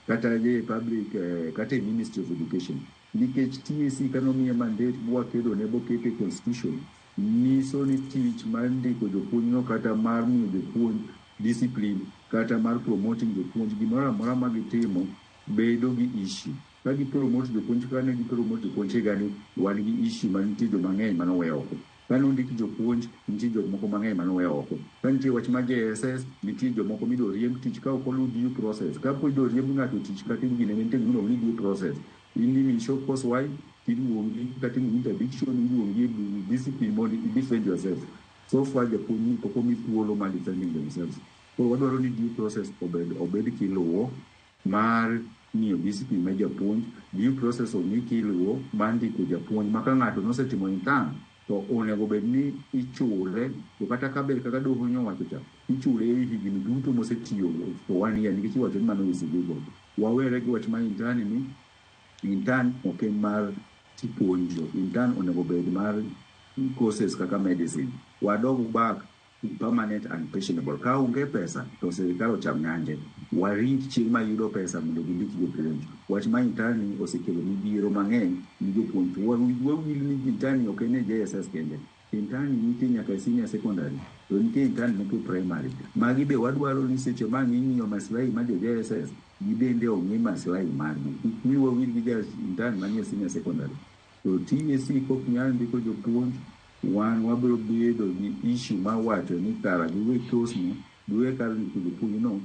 kata e public kata e Ministry of Education, nikech TSC kanomiye mandate bwakedo ne bokete e constitution, nyiso ni tich mar ndiko jopuonj no kata mar miyo jopuonj discipline kata mar promoting jopuonj, gimoro amora ma gitimo bedo gi issue. Ka gi promote jopuonj, ka ne gi promote jopuonj higani, wan gi issue ma nitie joma ng'eny manowe oko. Ka nondik jopuonj, nitie jok moko mang'eny manowe oko. Ka nitie wach mar JSS, nitie jomoko midwa riemb tich ka ok oluw due process. Kapo idwa riemb ng'ato tich kata gine, nitie gimiluongo ni due process. In imi show cause why, tiluongi kata interdiction, iluongi e discipline mondo i defend yourself. So far japuonj ni pok omi thuolo mar defending themselves. Koro wadwaro ni due process obed kiluwo mar ng'iyo discipline mar japuonj, due process ong'i kiluwo mar ndiko japuonj, ma ka ng'ato nosetimo intern to onego bed ni ichule, to kata ka ber kaka doho nyowacho cha, ichule e higni duto mosetiyo for one year, nikech iwacho ni mano is illegal. Wawere gi wach mar intern ni intern ok en mar puonjo. Intern onego bed mar courses kaka medicine. Wadog back to permanent and pensionable. Ka onge pesa to sirikal ocham nyanje. Warit chieng' ma yudo pesa mondo gindik jopuonj. Wach mar intern ni osekelo midhiero mang'eny ni jopuonj. To wawil ni intern ok en e JSS kende. Intern nitie nyaka e senior secondary, to nitie intern moko e primary. Magi be wadwaro ni seche ma ang' ing'iyo maslahi mar jo JSS, gibende ong'i maslahi margi. Kik wiwa wil gi ja intern manie senior secondary. To TSC kok nyal ndiko jopuonj, wan wabiro bedo gi issue mar wacho ni kara giwe course no, giwe kar ndiko jopuonj no,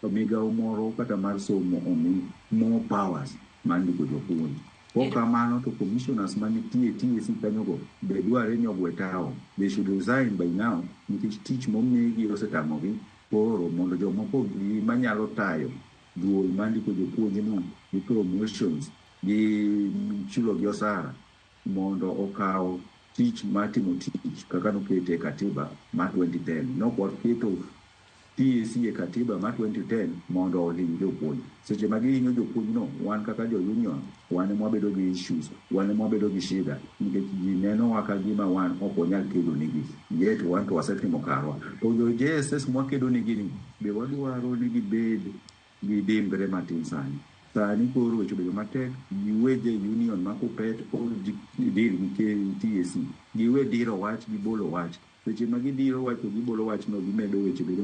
to migawo moro kata mar somo omi more powers mar ndiko jopuonj. Kok kamano to commissioners manitie TSC kanyogo be dware ni ogwe tawo. They should resign by now, nikech tich momigi osetamogi. Koro mondo jomoko obi manyalo tayo duol mar ndiko jopuonj no gi promotions gi chulo gi osara mondo okaw tich mar timo tich kaka nokete e katiba mar 2010. Nok waketo TSC e katiba mar 2010 mondo ohiny jopuonj. Seche ma gihinyo jopuonj no, wan kaka jo union, wan ema wabedo gi issues, wan ema wabedo gi shida, nikech ji nenowa ka gima wan ok wanyal kedo negi. Yet wan to wasetimo karwa. To jo JSS mwakedo negi ni, be wadwaro ni gibed gi dimbre matin sani. Sani koro weche obedo matek, giwe jo union ma Kuppet deal gi TSC. Giwe diro wach, gibolo wach. Seche ma gidiro wach to gibolo wach no, gimedo weche bedo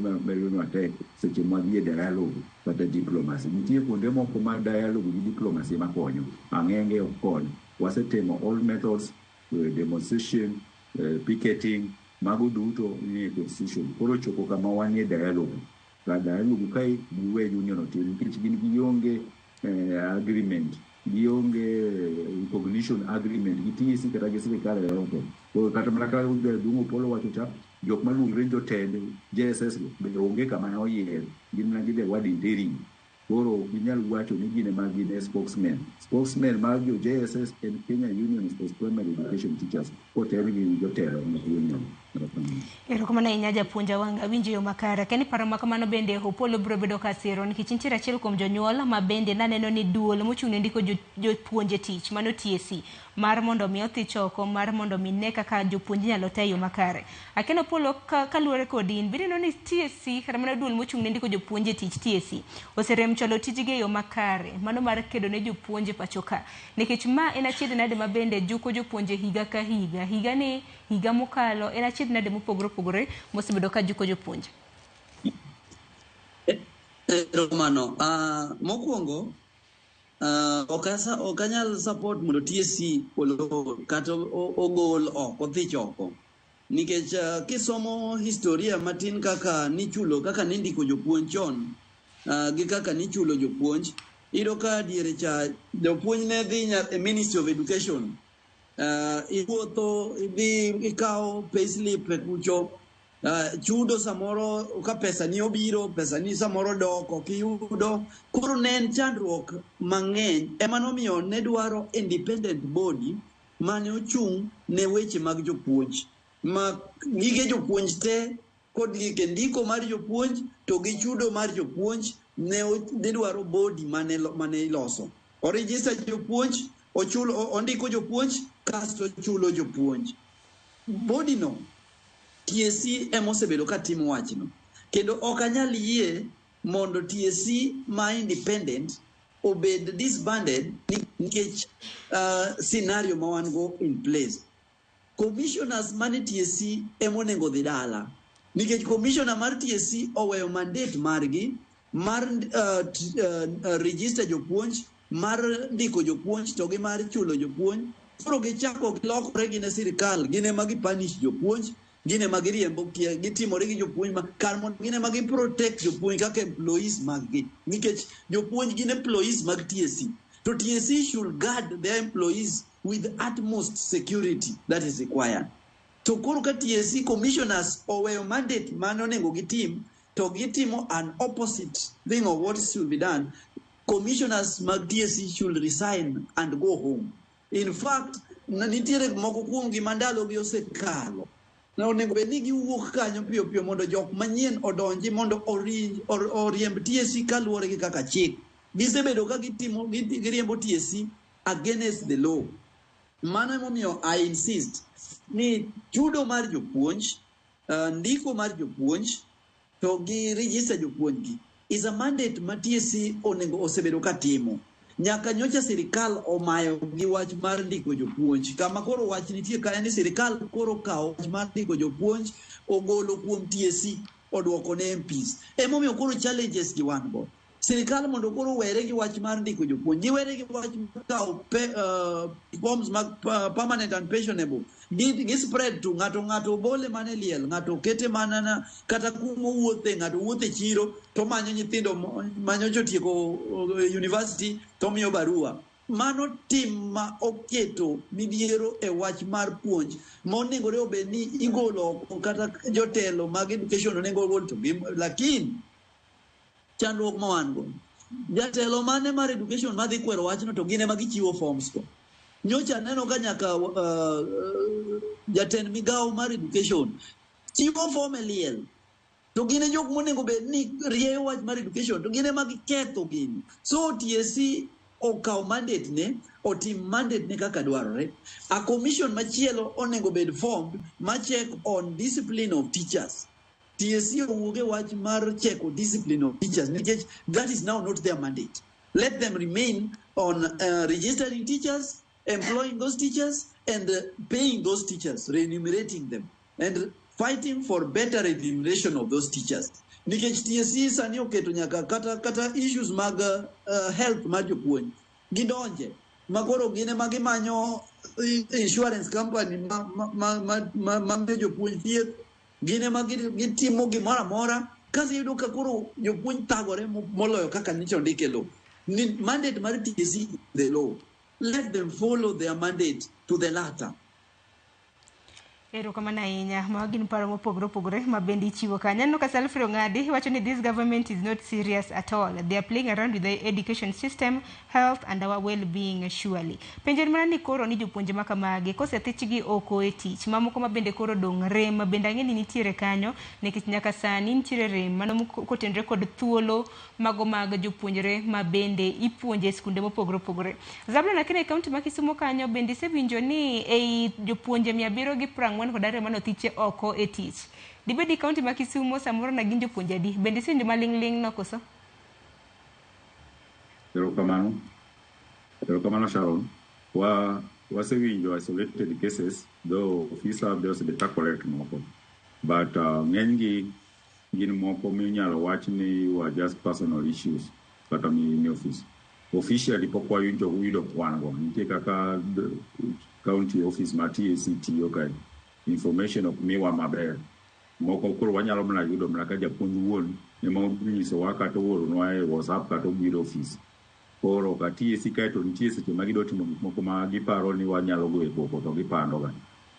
matek seche ma wadhi e dialogue kata diplomacy. Nitie kuonde moko ma dialogue gi diplomacy ema konyo. Ang'enge ok kony. Wasetemo all methods, demonstration, picketing, mago duto nie constitution. Koro chopo kama wanie dialogue. Ka dialogue kae giwe union otim, nikech gin gionge agreement, gionge recognition agreement gi TSC kata gi sirikal yoyote. Koro kata mana kaka Jaduong' Opollo wacho cha, jok maluongre jotend JSS go be onge kama ne oyier, gin mana gi the word interim. Koro ok ginyal wacho ni gin ema gin e spokesman. Spokesman mar jo JSS en Kenya Union for Primary Education Teachers kotel gi jotelo mag union. Erokamano ahinya, japuonj Awanga, awinjo yo makare. Akia ni paro ma kamano bende Opollo biro bedo ka siro, nikech nitiere achiel kuom jonyuol ma bende naneno ni duol mochung' ne ndiko jopuonje tich, mano TSC, mar mondo mi othich oko, mar mondo mi ne kaka jopuonj inyalo ta e yo makare. Akia ni Opollo, kaluwore kod in, bineno ni TSC kata mana duol mochung' ne ndiko jopuonje tich TSC oserem chwalo tijgi e yo makare, mano mar kedo ne jopuonje pacho ka, nikech ma en achiedh nade ma bende juko jopuonje higa ka higa, higa ni higa mokalo en achiedh nade mopogore opogore mosebedo ka juko jopuonje? Erokamano. Mokwongo, ok anyal support mondo TSC olor kata ogol oko, othich oko. Nikech kisomo historia matin kaka nichulo, kaka nindiko jopuonj chon, gi kaka nichulo jopuonj, iyudo ka diere cha jopuonj ne dhi e Ministry of Education. Iwuotho, idhi ikawo payslip e kucho, chudo samoro ka pesa ni obiro, pesa ni samoro dok, ok iyudo. Koro ne en chandruok mang'eny. Ema nomiyo ne dwaro independent body. mane ochung' ne weche mag jopuonj ma gige jopuonj te kod gike ndiko mar jopuonj to gi chudo mar jopuonj ne dwaro body mane mane iloso. Oregister jopuonj, ochulo, ondiko jopuonj, kasto ochulo jopuonj. Body no TSC ema osebedo ka timo wachno. Kendo ok anyal yie mondo TSC ma independent obed disbanded nikech scenario ma wan go in place. Commissioners mane TSC ema onego dhi dala. Nikech commissioner mar TSC oweyo mandate margi mar register jopuonj, mar ndiko jopuonj to gi mar chulo jopuonj. Koro gichako gilokore gin e sirikal, gin ema gipunish jopuonj, gin ema giriembo, gitimore gi jopuonj ma kar mondo gin ema gi protect jopuonj kaka employees mag gi. Nikech jopuonj gin employees mag TSC. To TSC should guard their employees with utmost security that is required. To koro ka TSC commissioners oweyo mandate mane onego gitim, to gitimo an opposite thing of what should be done, commissioners mag TSC should resign and go home. In fact, nitiere moko kuomgi ma ndalogi osekalo. Na onego bed ni giwuok kanyo piyo piyo mondo jok manyien odonji mondo oriemb TSC kaluwore gi kaka chik. Gisebedo ka gitimo giriembo TSC against the law. Mano emomiyo I insist ni chudo mar jopuonj, ndiko mar jopuonj, to gi register jopuonj gi is a mandate ma TSC onego osebedo ka timo. Nyaka nyocha sirikal omayo gi wach mar ndiko jopuonj. Kama koro wach nitie ka en ni sirikal koro kawo wach mar ndiko jopuonj ogolo kuom TSC oduoko ne MPs. Emomiyo koro challenges gi wan go. Sirikal mondo koro were gi wach mar ndiko jopuonj, giwere gi wach mar kawo forms mag permanent and pensionable. Gi spread to ng'ato ng'ato bole mana e liel, ng'ato kete mana na, kata kuma owuothe, ng'ato wuothe e chiro to manyo nyithindo manyo jotieko university to miyo barua. Mano tim ma oketo midhiero e wach mar puonj ma onegore obed ni igolo oko kata jotelo mag education onego ogol to gi, lakini chandruok ma wan go, jatelo mane mar education madhi kwero wachno to gin ema gichiwo forms go. Nyocha aneno ka nyaka jatend migawo mar education chiwo form e liel to gin e jok monego bed ni rieyo wach mar education to gin ema giketho gini. So TSC okaw mandate ne, otim mandate ne kaka dwarore. A commission machielo onego bed formed ma check on discipline of teachers. TSC owuog e wach mar cheko discipline of teachers nikech that is now not their mandate. Let them remain on registering teachers, employing those teachers, and paying those teachers, remunerating them, and fighting for better remuneration of those teachers. Nikech TSC sani oketo nyaka kata issues mag health mar jopuonj gidonje ma koro gin ema gimanyo insurance company ma miyo jopuonj thieth, gin ema gitimo gimoro amora. Kasto iyudo ka koro jopuonj thagore moloyo kaka nyocha ondik e law. Ni mandate mar TSC the law. Let them follow their mandate to the letter. Erokamano ahinya. Mago gin paro mopogore opogore ma bende ichiwo kanyo. Aneno ka Salfrey Ong'adi wacho ni this government is not serious at all. They are playing around with the education system, health and our well-being surely. Penjo en mana ni koro ni jopuonje ma kamagi kosethichgi oko e tich, mamoko ma bende koro dong' rem ma bende ang'e ni nitiere kanyo nikech nyaka sani nitiere rem mano kotenore kod thuolo mago mag jopuonjre ma bende ipuonjo e skunde mopogore opogore. Zablon Akena e kaunti ma Kisumu kanyo bende isewinjo ni ei jopuonje 742 mane othiche oko e tich. Dibed ni kaunti ma Kisumu samoro na gin jopuonje adi? Bende isewinjo maling'ling' no koso? Erokamano. Erokamano Sharon. Wasewinjo isolated cases, though ofisa be osebet ka collect moko. But ng'enygi gin moko minyalo wach ni were just personal issues kata mi office. Officially pok wawinjo yudo kwan go. Nitie kaka county office ma TSC tiyo kae. Information ok miwa maber. Moko koro wanyalo mana yudo mana ka japuonj wuon ema onyisowa kata ooronwa e WhatsApp kata obiro office. Koro ka TSC kae to nitie seche ma gidwa timo gik moko ma giparo ni wanyalo goyo koko to gipando ga.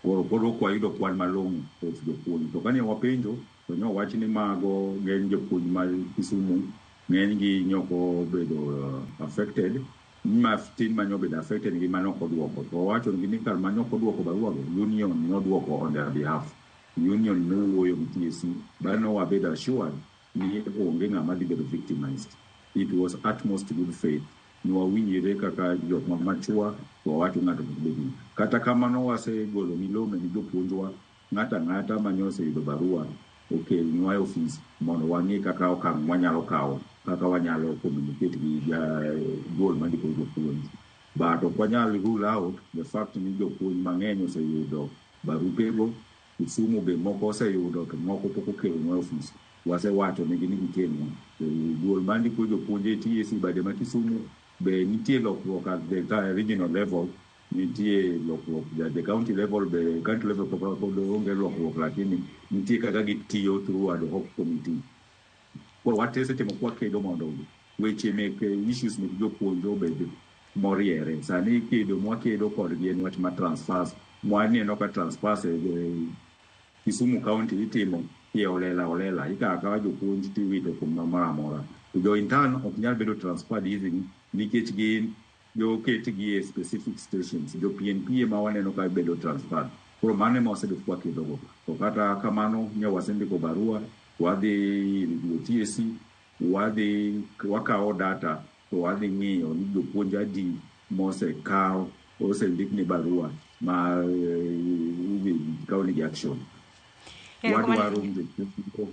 Koro ok wayudo kwan malong'o of jopuonj. To kane wapenjo to ne owach ni mago ng'eny jopuonj ma Kisumu ng'enygi nyoko obedo affected. Matin manyobedo affected gi manok oduoko. To wawacho negi ni kar manok oduoko barua go, union noduoko on their behalf. Union nowuoyo gi TSC, bang' nowabedo assured ni onge ng'ama dhi bedo victimized. It was utmost good faith. Nwawinjre kaka jok ma mature to wawacho ng'ato kik bed ni. Kata kamano wasegolo milome ni jopuonjwa ng'ato ang'ata mane oseyudo barua okelnwa e ofis mondo wang'i kaka okang' mwanyalo kawo kaka wanyalo communicate gi duol mandiko jopuonj. But ok wanyal rule out the fact ni jopuonj mang'eny oseyudo barupego. Kisumu be moko oseyudo to moko pok okelonwa e ofis. Wasewacho negi ni gikelnwa. Duol mandiko jopuonj e TSC bade ma Kisumu be nitie lokruok at the regional level, nitie lokruok at the county level be county level pod onge lokruok lakini nitie kaka gitiyo through ad hoc committee. Koro wasetimo kwakedo mondo weche mek issues mek jopuonj obed moriere. Sani kedo mwakedo kodgi en wach mar transfers. Mwaneno ka transfers e Kisumu County itimo e holela holela. Ikawo akawa jopuonj tiwito kumoro amora. To jo intern ok nyal bedo transferred easily nikech gin joketgi e specific stations. Jo PNP ema waneno ka bedo transferred. Koro mano ema wasebedo kwakedogo. To kata kamano ne wasendiko barua, wadhi ir TSC, wadhi wakawo data to wadhi ng'iyo ni jopuonj adi mosekaw osendikne barua ma idhi kawnegi action. Wadwaro ni jopuonj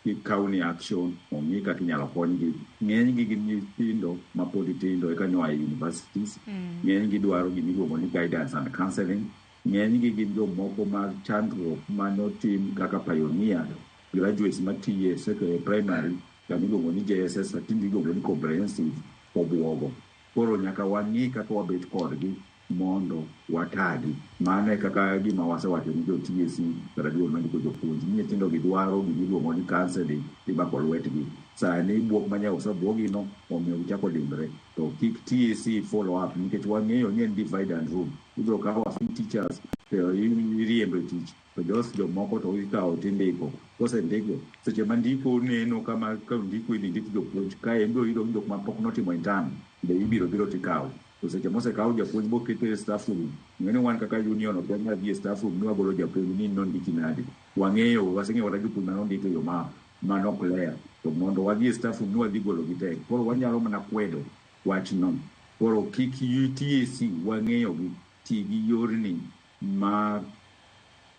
kik action ong'i kaka inyalo konygi. Ng'enygi gin nyithindo mapod tindo eka nyoa e universities. Ng'enygi dwaro gimiluongo ni guidance and counseling. Ng'enygi gin jomoko ma chandruok manotim kaka pioneer graduates matiyo e secondary primary kama iluongo ni JSS tinde iluongo ni comprehensive obuogo. Koro nyaka wang'i kaka wabet kodgi mondo watagi. Mano e kaka gima wasewacho ni jo TSC kata duol mandiko jopuonj ni nyithindo gi dwaro gimiluongo ni counseling imako lwetgi. Sani buok manya osebuogi no omiyo gichako dimbre. To kik TSC follow up nikech wang'eyo ni en divide and rule. Ibiro kawo a few teachers to iriembo e tich to jos jomoko to ikawo tindiko. Kosendiko seche ma ndiko neno kama ka ndiko idhi ndik jopuonj kae ibiro yudo ni jok mapok notimo intern be ibiro biro tikawo. To seche mosekaw japuonj mokete e staff room, ing'e ni wan kaka union ok wanyal dhi e staff room ni wagolo japuonj ni nondiki nade. Wang'eyo waseng'eyo kata jopuonj manondik e yo ma manok ler. To mondo wadhi e staff room ni wadhi golo gi tek. Koro wanyalo mana kwedo wachno. Koro kik TSC wang'eyo gi ti gi yorni mar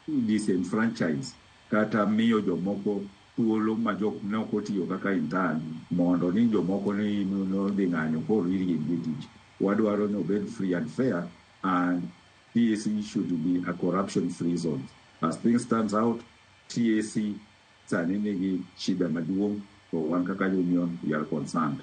disenfranchise kata miyo jomoko thuolo ma jok ne ok otiyo kaka intern mondo ni jomoko ni nodhi ng'anyo koro iriembi e tich. Wadwaro ni obed free and fair and TSC should be a corruption free zone. As things stands out, TSC sani nigi shida maduong' to wan kaka union we are concerned.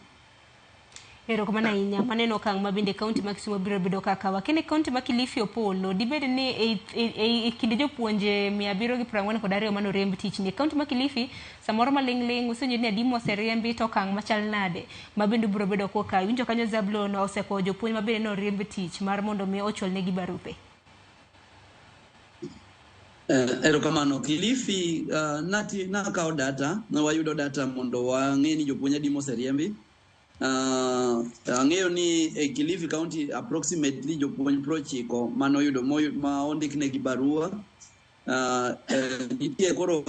Erokamano ahinya. Maneno okang' ma bende kaunti ma Kisumu biro bedo kaka kawa. Kendo kaunti ma Kilifi Opollo, dibed ni e kinde jopuonje 742 manoriemb tich ni kaunti ma Kilifi samoro maling'ling' usenyiso ni adi moseriembi to okang' machal nade ma bende biro bedo kokaw. Iwinjo kanyo Zablon osekowo jopuonj ma bende noriemb tich mar mondo mi ochulnegi barupe. Erokamano. Kilifi nati nakawo data, ne wayudo data mondo wang'e ni jopuonj adi moseriembi. Ang'eyo ni e Kilifi County approximately jopuonj 90 manoyudo ma ondiknegi barua. Nitie koro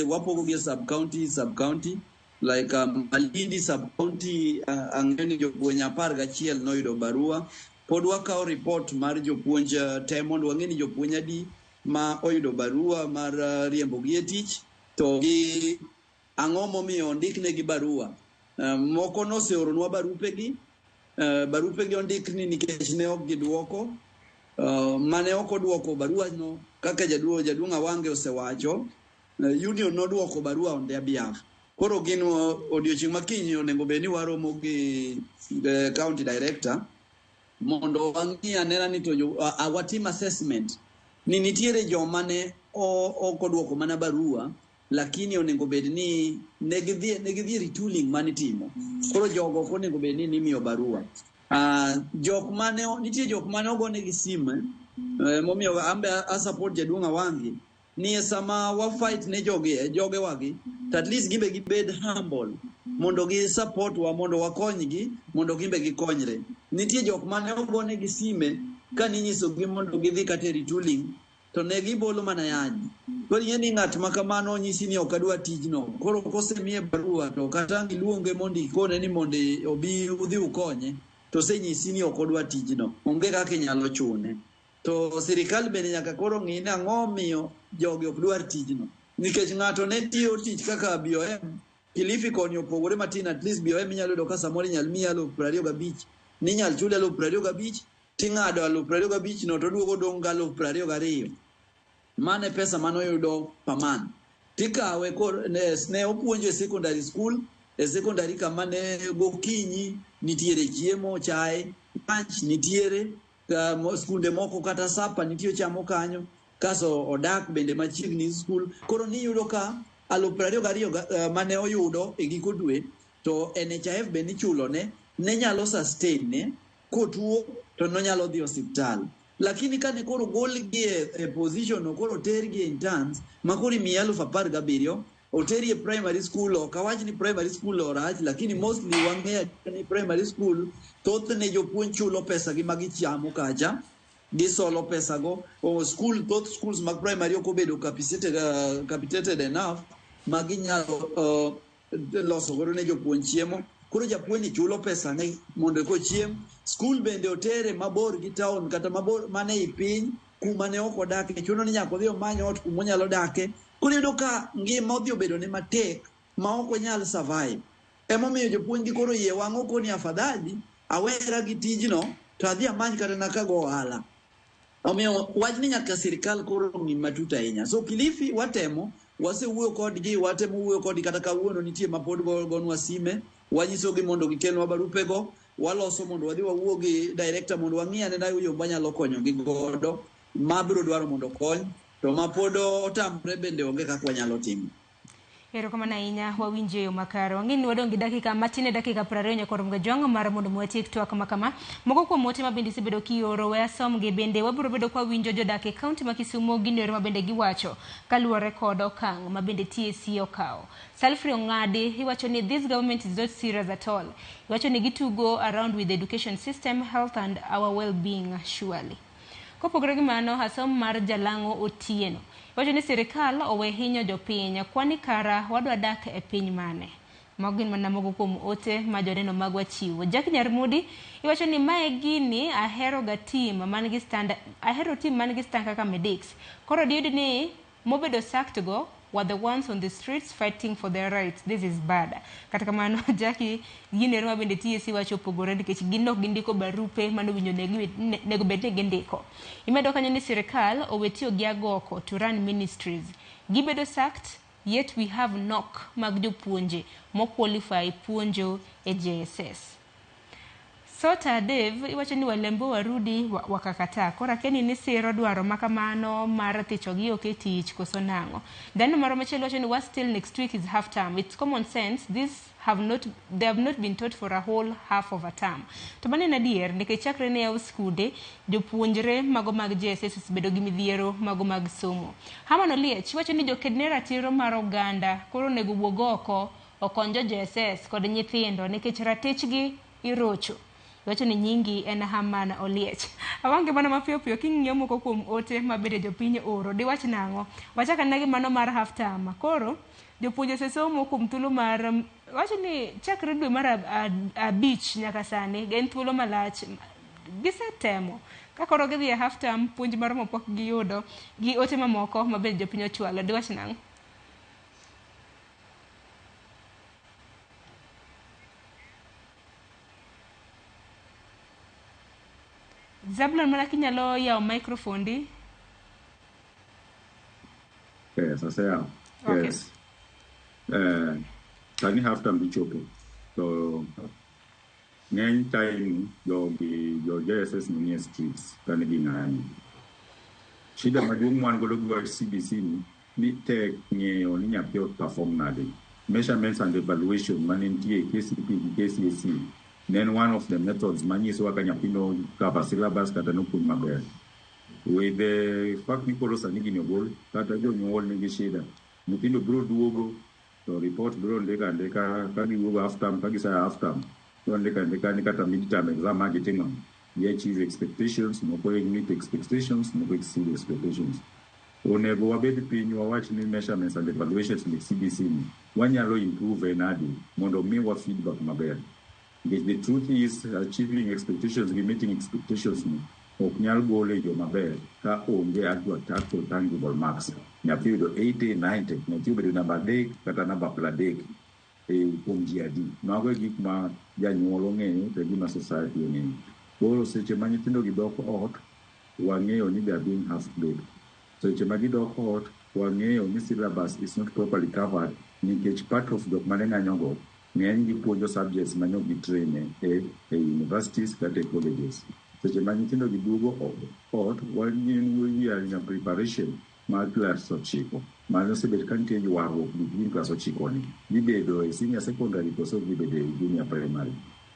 wapogo gi e sub county sub county like Malindi sub county ang'eyo ni jopuonj 11 noyudo barua. Pod wakawo report mar jopuonj te mondo wang'e ni jopuonj adi ma oyudo barua mar riembogi e tich to gi ang'o momiyo ondiknegi barua. Moko noseoronwa barupegi, barupegi ondikni nikech ne ok giduoko. Mane ok oduoko barua no kaka jaduong' Awange osewacho, union noduoko barua on their behalf. Koro gin odiochieng' ma kiny onego bed ni waromo gi county director mondo wang'i anena ni to watim assessment ni nitiere joma ne ok oduoko mana barua lakini onego bed ni ne gidhi e retooling manitimo. Koro jogo ok onego bed ni nimiyo barua. Jok mane nitie jok mane ogonegi simu momiyo ambe a support jaduong' Awangi ni e sama wa fight ne jogi jogewagi to at least gimbe gibed humble mondo gi support wa mondo wakonygi mondo gimbe gikonyre. Nitie jok mane ogonegi sime ka ninyisogi mondo gidhi kata e retooling to ne gibolo mana yany. Koro ing'e ni ng'at ma kamano onyisi ni ok adwa tijno. Koro kosemiye barua to kata ang' iluonge mondo ikone ni mondo obi udhi ukonye to osenyisi ni ok odwa tijno. Onge kaka inyalo chune. To sirikal bende nyaka koro ng'i ni ang'o omiyo jogi ok dwar tijno. Nikech ng'ato ne tiyo tich kaka BOM, Kilifi koni opogore matin, at least BOM inyalo yudo ka samoro inyal miyi 25,000, ninyal chuli 25,000, ting'ado 25,000 no to oduogo odong' gi 22,000. Mano e pesa manoyudo per month. Tikawe kor, ne opuonjo e secondary school, e secondary kama ne gokinyi nitiere chiemo, chae, lunch nitiere, skunde moko kata sapa nitie chamo kanyo, kaso odak bende machiegni gi skul. Koro niyudo ka 22,000 mane oyudo e giko dwe to NHIF be nichulone ne nyalo sustain ne kotuo to nonyalo dhi osiptal. Lakini kane koro golgi e position no koro tergi e interns ma koro imiye 17,000 oteri e primary school. Ok awach ni primary school orach, lakini mostly wang'eyo ni primary school thothne jopuonj chulo pesa gi ma gichamo kacha, gisolo pesago. O school, thoth schools mag primary ok obedo capacitated enough ma ginyalo loso godo ne jopuonj chiemo. Koro japuonj ni chulo pesa ne mondo kochiem. School bende otere mabor gi town kata mabor mane i piny kuma ne ok odake, chuno ni nyaka odhi omany ot kuma onyalo dake. Koro iyudo ka ngima odhi obedo ne matek ma ok onyal survive. Emomiyo jopuonj gi koro yie wang' okoni afadhali awera gi tijno to adhi amany kata nakago ohala. Omiyo wachni nyaka sirikal koro ng'i matut ahinya. So Kilifi watemo, wasewuoyo kodgi, watemo wuoyo kodgi kata kawuono nitie ma pod gonwa sime, wanyisogi mondo gikelnwa barupego, waloso mondo wadhi wawuo gi director mondo wang'i anena yo mwanyalo konyogi godo, ma biro dwaro mondo okony, to ma pod otamre bende onge kaka wanyalo timo. Erokamano ahinya, wawinjo e yo makare. Wang'e ni wadong' gi dakika matin e dakika 20 nyaka rom gajwang' mar mondo mi watiek twak ma kama. Moko kuom ote ma bende isebedo kioro we asomgi bende wabiro bedo kwa winjo jodak e kaunti ma Kisumu gino ero ma bende giwacho kaluwore kod okang' ma bende TSC okawo. Salfrey Ong'adi iwacho ni this government is not serious at all. Iwacho ni gitugo around with the education system, health and our well-being surely. Kopogore gi mano, asom mar Jalang'o Otieno wacho ni sirikal owe hinyo jopiny, kwani kara wadwa dak e piny mane? Mago gin mana moko kuom ote ma joneno magwa chiwo. Jack Nyarmudi iwacho ni mae gini ahero ga team man gi stand, ahero team man gi stand kaka Medics. Koro diyud ni mobedo sacked go were the ones on the streets fighting for their rights. This is bad. Kata kamano Jackie, gino ero ma bende TSC wacho opogore nikech gin ok gindiko barupe manowinjo nego bed ni gindiko. Imedo kanyo ni sirikal owe tiyo gi agoko to run ministries. Gibedo sacked, yet we have nok mag jopuonje mo qualify puonjo e JSS. Sota Dave iwacho ni walembo warudi wakakataa. Koro akia ni siro dwaro makamano mar thicho gi ok e tich koso nang'o. Dhano moro machielo wacho ni what still next week is half term. It's common sense. This have not, they have not been taught for a whole half of a term. To mano en adier nikech chakre ne yaw skunde jopuonjre mago mag JSS osebedo gi midhiero mago mag somo. Haman Oliech wacho ni joked ne ratiro mar oganda koro onego wuog oko okony jo JSS kod nyithindo nikech ratichgi irocho. Wacho ni nyingi en Haman Oliech. Awange mana mapiyo piyo king'iyo moko kuom ote ma bende jopiny oro. Diwach nang'o? Wachak anena gi mano mar half term. Koro jopuonje osesomo kuom thuolo mar wacho ni chakre dwe mar 5 nyaka sani en thuolo malach. Gisetemo. Ka koro gidhi e half term, puonj moro pok giyudo gi ote mamoko ma bende jopiny ochwalo. Diwach nang'o? Zablon, mana kinyalo yawo microphone di. Yes, aseyawo. Okay. Yes. Sani half term dhi chopo. To ng'eny time jogi jo JSS ni e streets kane ging'anyo. Shida maduong' wan godo gi wach CBC ni tek ng'eyo ni nyathi perform nade. Measurements and evaluation mane nitie e KCPE gi KCSE ne en one of the methods manyisowa ka nyathi no cover syllabus kata nopuonj maber. With the fact ni koro sani gini ogol, kata jonyuol nigi shida. Nyithindo biro duogo to report biro ndiko andika ka giwuok half term, ka gisaya half term. Wandika andika ni kata midterm exam ma gitimo gi achieve expectations, moko meet expectations, moko exceed expectations. Onego wabed piny wawach ni measurements and evaluations mek CBC ni wanyalo improve nadi mondo miwa feedback maber. Nikech the truth is achieving expectations gi meeting expectations ni ok nyal golo e yo maber ka onge actual tangible marks. Nyathi yudo 80, 90, nyathi obedo namba 3 kata namba 30 e kuom ji adi. Mago e gik ma janyuol ong'eyo to e gima society ong'eyo. Koro seche ma nyithindo gi dok ot, wang'eyo ni they are being half baked. Seche ma gidok ot, wang'eyo ni syllabus is not properly covered nikech part of jok mane ng'anyogo ng'eny gi puonjo subjects mane ok gitrain e universities kata e colleges. Seche ma nyithindo gi duogo ot, we are in a preparation mar klas 9. Mano osebet ka nitie ywaruok between klas 9 ni. Gibedo e senior secondary koso gibedo e junior primary.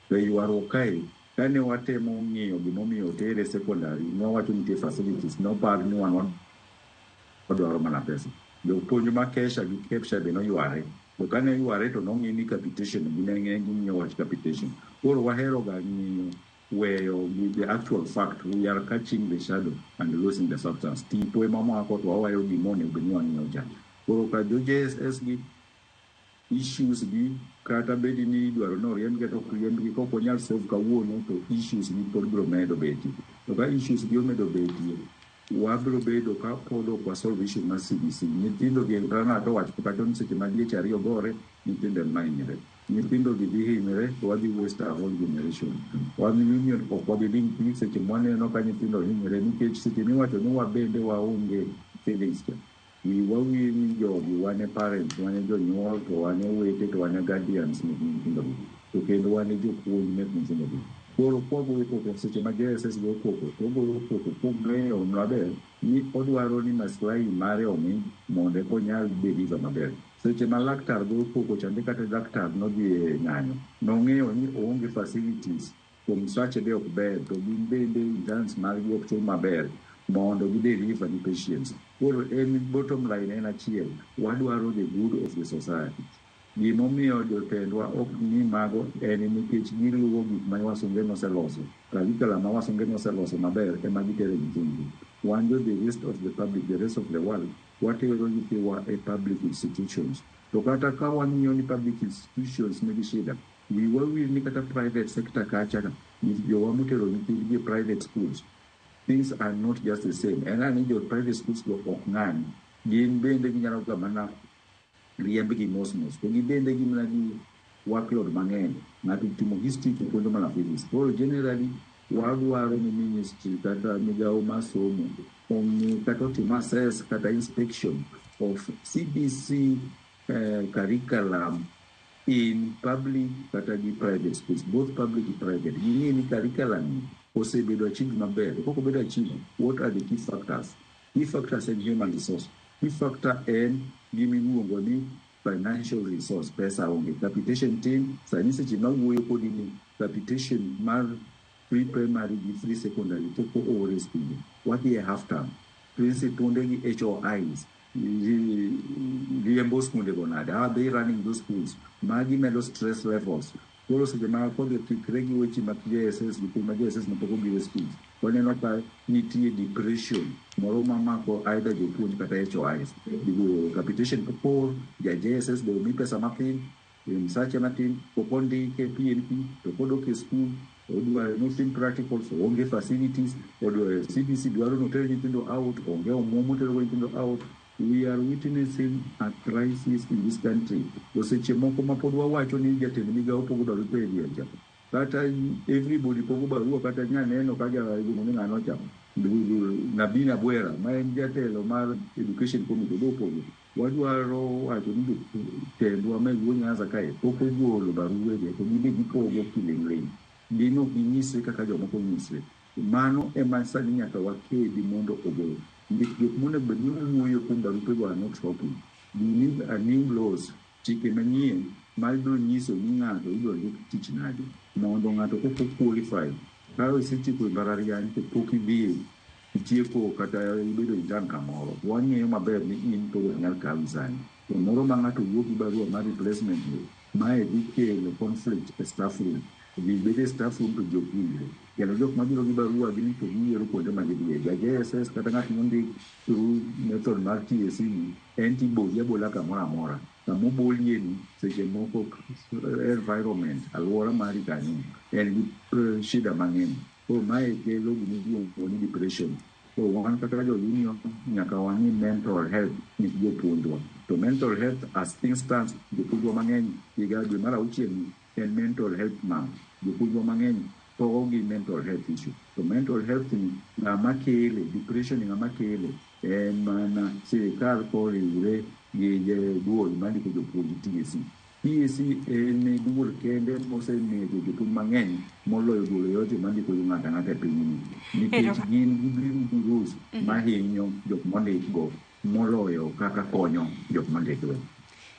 To e ywaruok kae, kane watemo ng'iyo gimomiyo otere secondary, nwawacho nitie facilities, nopar ni wan wadwaro mana pesa. Jopuonj ma KESHA gi KEPSHA be noyware. To kane yware to nong'i ni capitation, gine ng'eny ging'iyo wach capitation. Koro wahero ga ng'iyo weyo with the actual fact. We are catching the shadow and losing the substance. Tipo ema mako to waweyo gima onego bed ni wang'iyo cha. Koro ka jo JSS gi issues gi kata bedi ni idwaro ni oriembgi kata ok riembgi, kok wanyal solve kawuono to issues gi pod biro medo betie. To ka issues gi omedo betie, wabiro bedo ka pod ok wasolve issue mar CBC. Nyithindo gi kaka ng'ato owacho kata ni seche ma dieche ariyo gore, nyithindo ema hinyre. Nyithindo gi dhi hinyre to wadhi waste a whole generation. Wan union ok wabi ling thi seche mwaneno ka nyithindo hinyre nikech seche miwacho ni wabende waonge feelings cha. Wiwa wil ni jogi wan e parents, wan e jonyuol, to wan e owete, to wan e guardians mek nyithindo gi. To kendo wan e jopuonj mek nyithindo gi. Koro kwagoyo koko seche ma JSS goyo koko, to ogoyo koko kong'eyo maber ni odwaro ni maslahi mare ong'i mondo eka onyal deliver maber. Seche ma laktar goyo koko chande kata laktar nodhi e ng'anyo, nong'eyo ni oonge facilities, kuom sache be ok ber, to gin bende interns margi ok chul maber mondo gi deliver ni patients. Koro en bottom line en achiel, wadwaro the good of the society. Gimomiyo jotendwa ok ng'i mago en nikech giluwo gik ma wasunge noseloso. Curriculum ma wasunge noseloso maber ema gitero nyithindgi. Wan jo the rest of the public, the rest of the world, watero nyithiwa e public institutions. To kata ka wang'iyo ni public institutions nigi shida, wiwa wil ni kata private sector kacha jowa motero nyithindgi e private schools, things are not just the same. En ni jo private schools go ok ng'any. Gin bende ginyalo ga mana riembgi mos mos. To gibende gin mana gi workload mang'eny. Ng'ato timo history to puonjo mana physics. Koro generally wadwaro ni ministry kata migawo mar somo ong'i kata otim assess kata inspection of CBC curriculum in public kata gi private schools, both public and private. Ging'e ni curriculum ni osebedo achieved maber. To kok obedo achieved, what are the key factors? Key factors en human resource. Key factor en gimiluongo ni financial resource, pesa onge. Capitation tin, sani seche mawuoyo kodi ni capitation mar free primary gi free secondary pok oor e skunde. Wadhi e half term. Principal gi HOIs riembo skunde go nade? How are they running those schools? Magi medo stress levels. Koro seche ma kodhi okikre gi weche mag JSS, jopuonj mag JSS mapok obiro e schools, waneno ka nitie depression moro mamako either jopuonj kata HOIs. Capitation pok oor, ja JSS be omi pesa mathin, msache matin, pok ondike PNP, to kodok e school, odwaro notim practicals, onge facilities, odwaro CBC dwaro noter nyithindo out, onge omuom motero nyithindo out. We are witnessing a crisis in this country. To seche moko ma pod wawacho ni jatend migawo pogo barupe e dier cha. Kata everybody pogo barua kata nyaneno ka ja iluongo ni ng'ano cha. Nabina Bwera ma en jatelo mar education committee be opogo. Wadwaro wacho ni jotendwa ma e Luo Nyanza kae pok ogolo baruwe to gin be gipogo kiling'ling'. Gin ok ginyisre kaka jomoko nyisre. Mano ema sani nyaka wakedi mondo ogol. Nikech jok monego bed ni wuoyo kuom barupego are not talking. We need a new laws, chike manyien ma biro nyiso ni ng'ato ibiro ndik tich nade mondo ng'ato kok qualify. Ka isetieko e mbalariany to pok idhi itieko kata ibedo intern kamoro, wang'eyo maber ni in pod ok nyal kawi sani. To moro ma ng'ato wuok gi barua mar replacement ni, mae dhi kelo conflict e staff room. Ji bet e staff room to ji ok winjre. Kendo jok mabiro gi barua gin to giyiero kuonde ma gidhiye. Ja JSS kata ng'at mondik through method mar TSC ni en tiboli abola kamoro amora. Kama obolie ni seche moko environment, alwora mari kanyo en gi shida mang'eny. Koro mae kelo gimiluongo ni depression. Koro wan kaka jo union nyaka wang'i mental health mek jopuonjwa. To mental health as things stands, jopuonjwa mang'eny higa dwe mar auchiel ni en mental health month. Jopuonjwa mang'eny tho gi mental health issue. To mental health ni ng'ama kele, depression ni ng'ama kele en mana sirikal koriwre gi duol mandiko jopuonj TSC. TSC en duol kende mosenego jopuonj mang'eny moloyo duol yote mandiko ng'ato ang'ata e pinyni. Nikech gin gibiro gi rules mahinyo jok mondikgo moloyo kaka konyo jok mondikgo.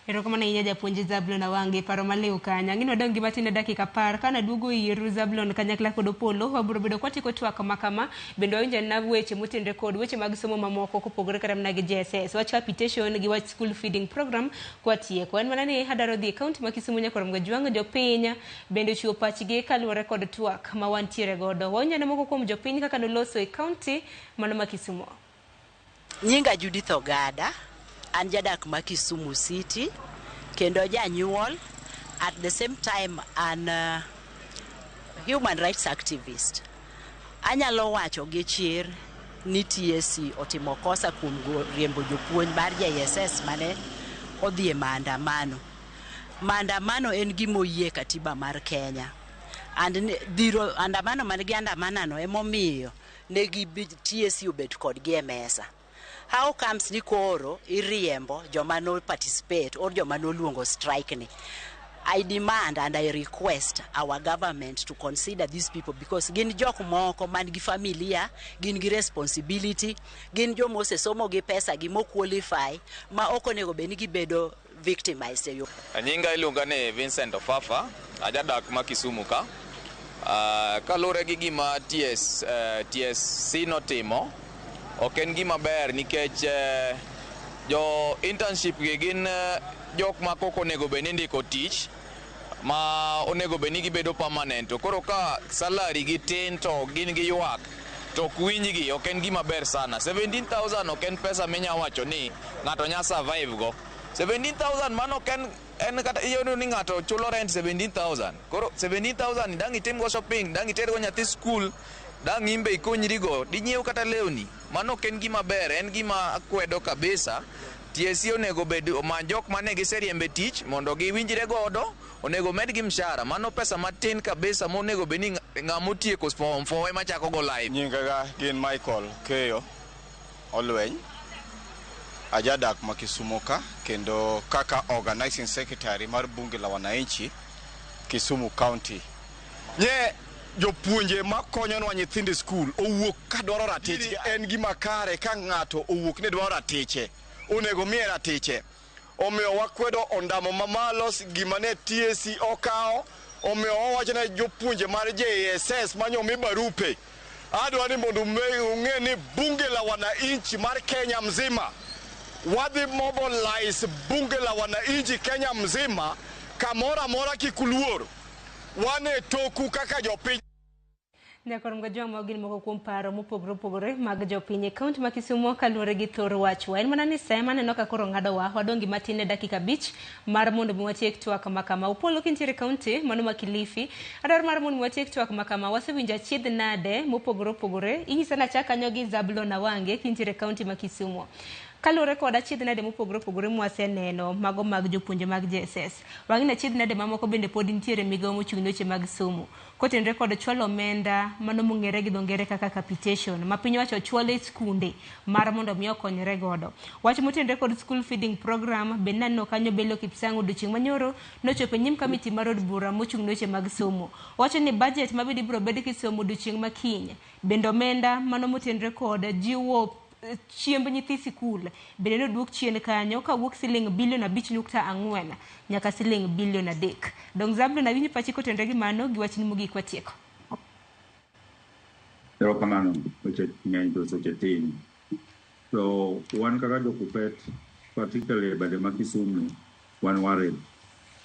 Erokamano ahinya japuonj Zablon Awange, paro maliw kanyo. Ang'e ni wadong' gi matin e dakika 10. Ka naduogo ir Zablon kanyakla kod Opolo, wabiro bedo kwatieko twak ma kama. Bende wawinjo na weche motenore kod weche mag somo mamoko kopogore kata mana gi JSS. Wach capitation gi wach school feeding program kwatieko. En mana ni adwaro dhi e kaunti ma Kisumu nyaka Ramogi Jwang' jopiny bende ochiwo pachgi kaluwore kod twak ma wantiere godo. Wawinjo na moko kuom jopiny kaka noloso e kaunti mano ma Kisumu. Nyinga Judith Ogada, an jadak ma Kisumu City, kendo janyuol, at the same time an human rights activist. Anyalo wacho gi chir ni TSC otimo kosa kuom riembo jopuonj mar JSS mane odhi e maandamano. Maandamano en gima oyie katiba mar Kenya. And dhiro andamano mane giandamana no emomiyo ne gibi TSC obet kodgi e mesa. How comes ni koro iriembo joma no participate or joma noluongo strike ni? I demand and I request our government to consider these people because gin jok moko man gi familia, gin gi responsibility, gin joma osesomo gi pesa gi mo qualify ma ok onego bed ni gibedo victimized e yo. Nyinga iluonga ni Vincent Ofafa, ajadak ma Kisumu ka. Kaluwore gi gima TSC notimo, ok en gima ber nikech jo internship gi gin jok ma kok onego bed ni ndiko tich ma onego bed ni gibedo permanent. To koro ka salary gi tin to gin gi ywak to ok winjgi, ok en gima ber sana. 17,000 ok en pesa minya wacho ni ng'ato nya survive go. 17,000 mano ok en kata iyudo ni ng'ato chulo rent 17,000. Koro 17,000 dang' itim go shopping, dang' iter go nyathi school, dang' imbe ikonyri go, dinyiew kata lewni. Mano ok en gima ber, en gima akwedo kabisa. TSC onego bed omany jok mane giseriembe tich mondo giwinjre godo, onego medgi mshahara. Mano pesa matin kabisa monego bed ni ng'ama otieko form 4 ema chako go life. Nyingaga gin Michael Keyo Olweny, ajadak ma Kisumu ka, kendo kaka organizing secretary mar Bunge la Wananchi Kisumu County. Nye jopuonje makonyonwa nyithindo e skul owuok ka dwaro ratichgi. En gima kare ka ng'ato owuok ni dwaro ratiche, onego miye ratiche. Omiyo wakwedo ondamo mamalo gima ne TSC okawo, omiyo wawacho ne jopuonje mar JSS manyomi barupe. Adwa ni mondo ung'e ni Bunge la Wananchi mar Kenya mzima wadhi mobilize Bunge la Wananchi Kenya mzima kamoro amora kik uluor. Wan e toku kaka jopiny. Nyakor Mgajwang' mago gin moko kuom paro mopogore opogore mag jopiny e kaunti ma Kisumu kaluwore gi thor wachwa. En mana ni sa ema aneno ka koro ng'adowa, wadong' gi matin e dakika 5 mar mondo mi watiek twak ma kama. Opolo kintiere e kaunti mano ma Kilifi, adwaro mar mondo mi watiek twak ma kama. Wasewinjo achiedh nade mopogore opogore. Inyisa nachak kanyo gi Zablon Awange kintiere e kaunti ma Kisumu. Kaluwore kod achiedh nade mopogore opogore mwaseneno mago mag jopuonje mag JSS. Wang'e ni achiedh nade mamoko bende pod nitiere migawo mochung' ne weche mag somo. Kotenore kod chwalo omenda mano mong'ere gi dho ngere kaka capitation ma piny owacho chwalo e skunde mar mondo mi okonyre godo. Wach motenore kod school feeding program bende naneno kanyo Bello Kipsang' odiochieng' manyoro nochopo e nyim kamiti mar od bura mochung' ne weche mag somo. Owacho ni budget ma bende ibiro bed kisomo odiochieng' ma kiny bende omenda mano motenore kod jiwo chiemb nyithi sikul bende noduok chien kanyo kawuok siling bilion 5.4 nyaka siling bilion 3. Dong Zablon, awinjo pachi kotenore gi mano gi wachni mogik watieko. Erokamano, weche ng'eny to seche tin. So wan kaka jokupet, particularly e bade ma Kisumu, wan worried.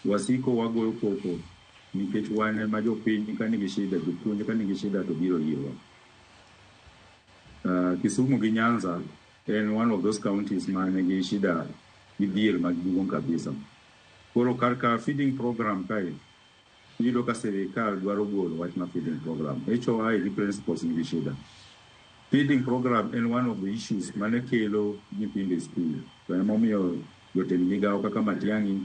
Wasiko wagoyo koko Nikech wan ema jopiny ka nigi shida, jopuonj ka nigi shida to biro irwa. Kisumu gi Nyanza en one of those counties ma nigi shida gi dhier maduong' kabisa. Koro kar ka feeding program kae, iyudo ka sirikal dwaro golo wach mar feeding program. HOI gi principals nigi shida. Feeding program en one of the issues mane kelo nyithindo e skul. To emomiyo jotend migao kaka Matiang'i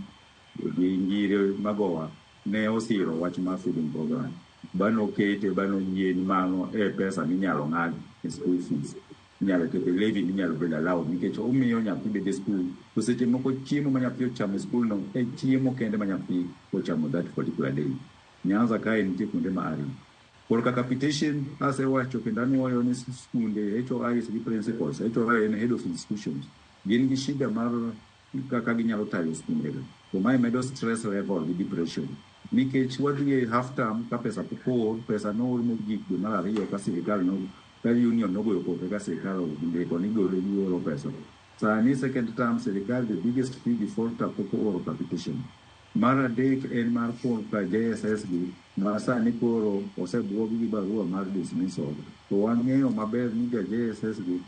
gi Ngire Magoha ne osiro wach mar feeding program. Banokete, banoyie ni mano e pesa minyalo ng'ad e school fees. Inyalo keto levy minyalo bedo allowed nikech omiyo nyathi bedo e skul. To seche moko chiemo ma nyathi ochamo e skul no e chiemo kende ma nyathi ochamo that particular day. Nyanza kae nitie kuonde ma ariyo. Koro ka capitation asewacho kendo anuoyo ni skunde HOIs gi principals, HOI en head of institutions, gin gi shida mar kaka ginyalo tayo skundego. To mae medo stress level gi depression. Nikech wadhi e half term ka pesa pok oor, pesa noor mogik dwe mar ariyo ka sirikal no ka union nogoyo koko ka sirikal ondiko ni golo gioro pesa. Sani second term sirikal the biggest fee defaulter pok ooro capitation. Mar adek en mar korka JSS gi ma sani koro osebuogi gi barua mar dismissal. To wang'eyo maber ni ja JSS gi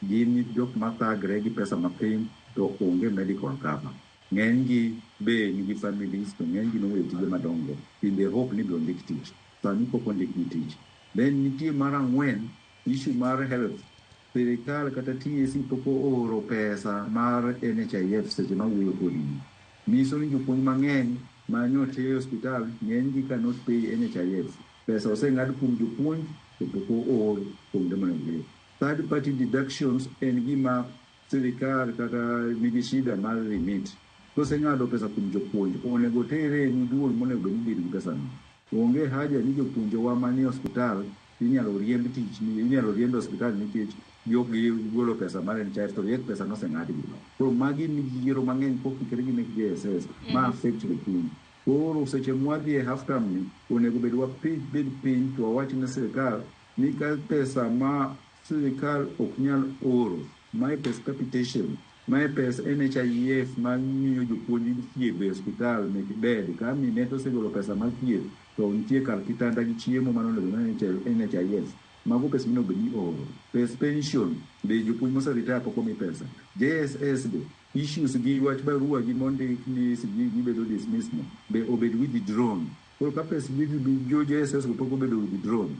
gin jok mathagre gi pesa mapiny to onge medical cover. Ng'enygi be nigi families to ng'enygi noweyo tije madongo in the hope ni ibiro ndik tich. Sani pok ondikgi tich. Then nitie mar ang'wen, issue mar health. Sirikal kata TSC pok ooro pesa mar NHIF seche mawuoyo kodi ni. Nyiso ni jopuonj mang'eny manyote e osiptal ng'enygi cannot pay NHIF. Pesa oseng'ad kuom jopuonj to pok oor kuonde monego bed. Third party deductions en gima sirikal kata nigi shida mar remit. Koseng'ado pesa kuom jopuonj, onego tere ni duol monego bed ni deal gi pesano. Onge haja ni jopuonjowa manie osiptal inyalo riemb tich, inyalo riemb e osiptal nikech gigolo pesa mar NHIF to riek pesa noseng'adgi. Koro magi midhiero mang'eny kokikre gi mek JSS ma affect jopuonj. Koro seche mwadhi e half term ni, onego bed wabed piny to wawach ne sirikal ni ka pesa ma sirikal ok nyal oro, mae pes capitation, mae pes NHIF mamiyo jopuonj thiedho e osiptal mek bed. Ka mine to osegolo pesa mar thieth to nitie kar kitanda gi chiemo mano onego bed NHIF. Mago pesa monego bed ni oro. Pes pension be jopuonj mose retire pok omi pesa. JSS be issues gi wach barua gi mondik ni gibedo dismissed no be obed withdrawn. Koro ka pes jo JSS go pok obedo withdrawn,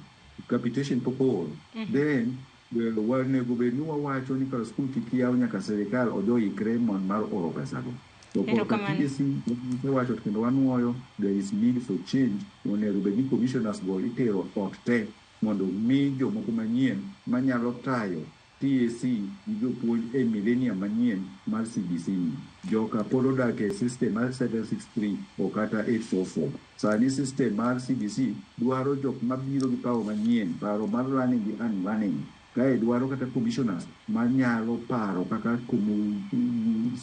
capitation pok oor, then onego bed ni wawacho ni kar skul kik yaw nyaka sirikal odhi oikre mar oro pesago. To korka TSC wacho kendo wanuoyo there is need for change. Onego bed ni commissioners go itero ot te mondo mi jomoko manyien manyalo tayo TSC gi jopuonj e millennium manyien mar CBC ni. Joka pod odak e system mar 763 o kata 844. Sani system mar CBC dwaro jok mabiro gi paro manyien, paro mar learning gi unlearning. Kae dwaro kata commissioners manyalo paro kaka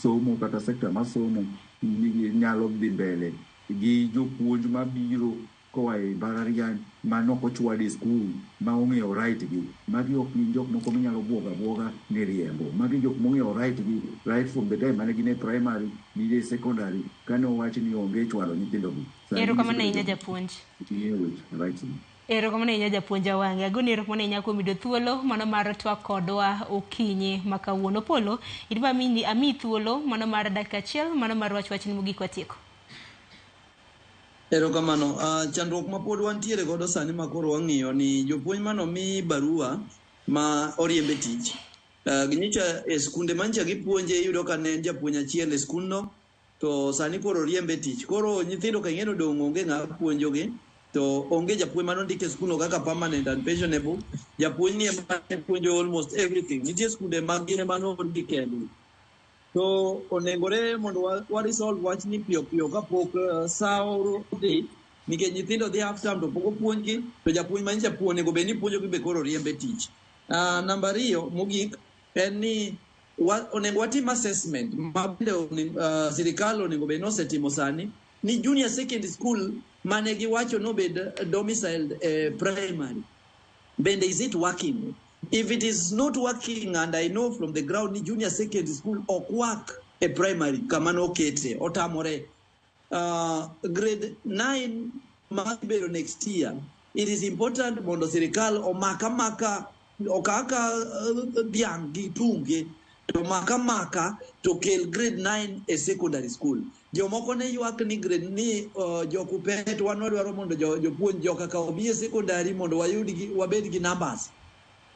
somo kata sector mar somo nyalo dhi mbele gi jopuonj mabiro koa e mbalariany manok ochwad e skul ma ong'eyo right gi. Magi ok gin jok moko minyalo buogo abuoga ni riembo. Magi jok mong'eyo right gi right from the time mane gin e primary gi e secondary kane owach ni onge chwalo nyithindo gi. Erokamano ahinya japuonj. Ging'eyo weche rights gi. Erokamano ahinya japuonj Awange. Agoni erokamano ahinya kuom yudo thuolo mano mar twak kodwa okinyi ma kawuono. Polo, idwa amiyi thuolo mano mar dakika achiel mano mar wach wachni mogik watieko. Erokamano. Chandruok ma pod wantiere godo sani ma koro wang'iyo ni jopuonj manomi barua ma oriembe tich. Nyocha e skunde mancha gipuonje iyudo ka ne en japuonj achiel e skundno to sani koro oriembe tich. Koro nyithindo ka ing'e odong' onge ng'ama puonjogi to onge japuonj manondik e skundno kaka permanent and pensionable. Japuonj ni ema ne puonjo almost everything. Nitie skunde ma gin ema noorgi kendgi. To onegore mondo wa resolve wachni piyo piyo kapok sa odhi nikech nyithindo dhi half term to pok opuonjgi to japuonj manyicha onego bed ni puonjogi be koro oriembe tich. Namba ariyo mogik en ni onego watim assessment ma bende sirikal onego bed ni osetimo sani ni junior secondary school mane giwacho nobed domiciled primary bende is it working? If it is not working, and I know from the ground ni junior secondary school ok work e primary kama nokete otamore. Grade 9 ma bedo next year, it is important mondo sirikal omaka maka okaka dhiang' gi tunge to maka maka to kel grade 9 e secondary school. Jomoko ne ywak ni grade ni jokupet wan wadwaro mondo jopuonj joka ka obi e secondary mondo wayud gi wabed gi numbers.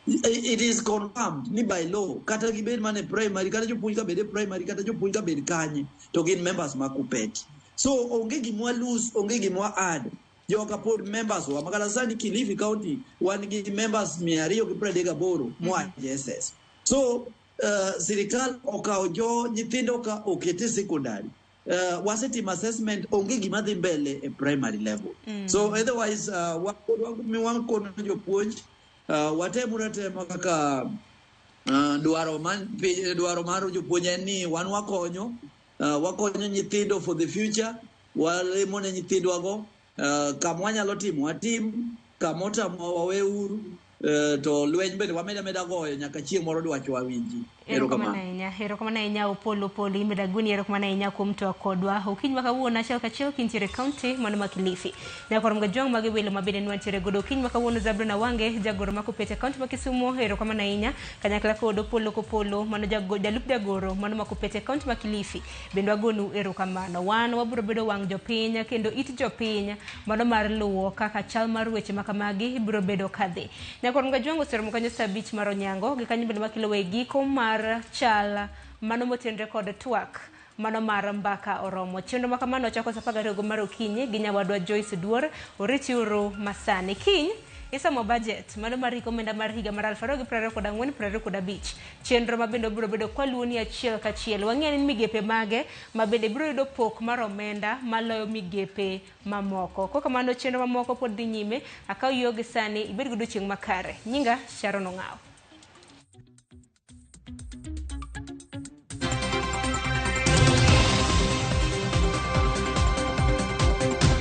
It is confirmed ni by law kata gibed mana e primary, kata jopuonj ka bed e primary, kata jopuonj ka bed kanye, to gin members mag KUPPET. So onge gimwa lose, onge gimwa add. Joka pod members wa makata sani Kilifi County wan gi members 238 moa JSS. So sirikal okawo jo nyithindo ka okete secondary. Wasetimo assessment, onge gima dhi mbele e primary level. So otherwise wakono jopuonj watemuru atema kaka dwaro man, dwaro mar jopuonj en ni wan wakonyo wakonyo nyithindo for the future, walemo ne nyithindwago kama wanyalo timo watim, kama otamowa waweuru, to lweny bende wamedo ameda goyo nyaka chieng' moro dwachwa winji. Erokamano ahinya, erokamano ahinya Opolo Polo Imedaguni, erokamano ahinya kuom twak kodwa okinyi ma kawuono achiel kachiel kintiere kaunti mano ma Kilifi. Nyakwar Mgajwang' magi welo ma bende nwantiere godo okinyi ma kawuono Zablon Awange, jagoro ma Kupete kaunti ma Kisumu, erokamano ahinya kanyakla kod Opolo Kopolo mano jalup jagoro mano ma Kupete kaunti ma Kilifi. Bende wagonu erokamano. Wan wabiro bedo wang' jopiny kendo it jopiny mano mar luwo kaka chal mar weche ma kamagi biro bedo kadhi. Nyakwar Mgajwang' oseromo kanyo saa 5 mar onyango gi kanyo bende makelo e giko mar chal mano motenre kod twak mano mar mbaka oromo. Chenro ma kamano chako saa 12 mar okinyi gi nyawadwa Joyce Duor. Oritiuru masani. Kiny isomo budget mano mar hik omenda mar higa mar 2024-2025. Chenro ma bende obiro bedo kwaluoni achiel kachiel. Wang'eyo ni migepe mage ma bende biro yudo pok mar omenda maloyo migepe mamoko. Kokamano chenro mamoko pod dhi nyime. Akaw yogi sani ibed gi odiochieng' makare. Nyinga Sharon Ong'awo.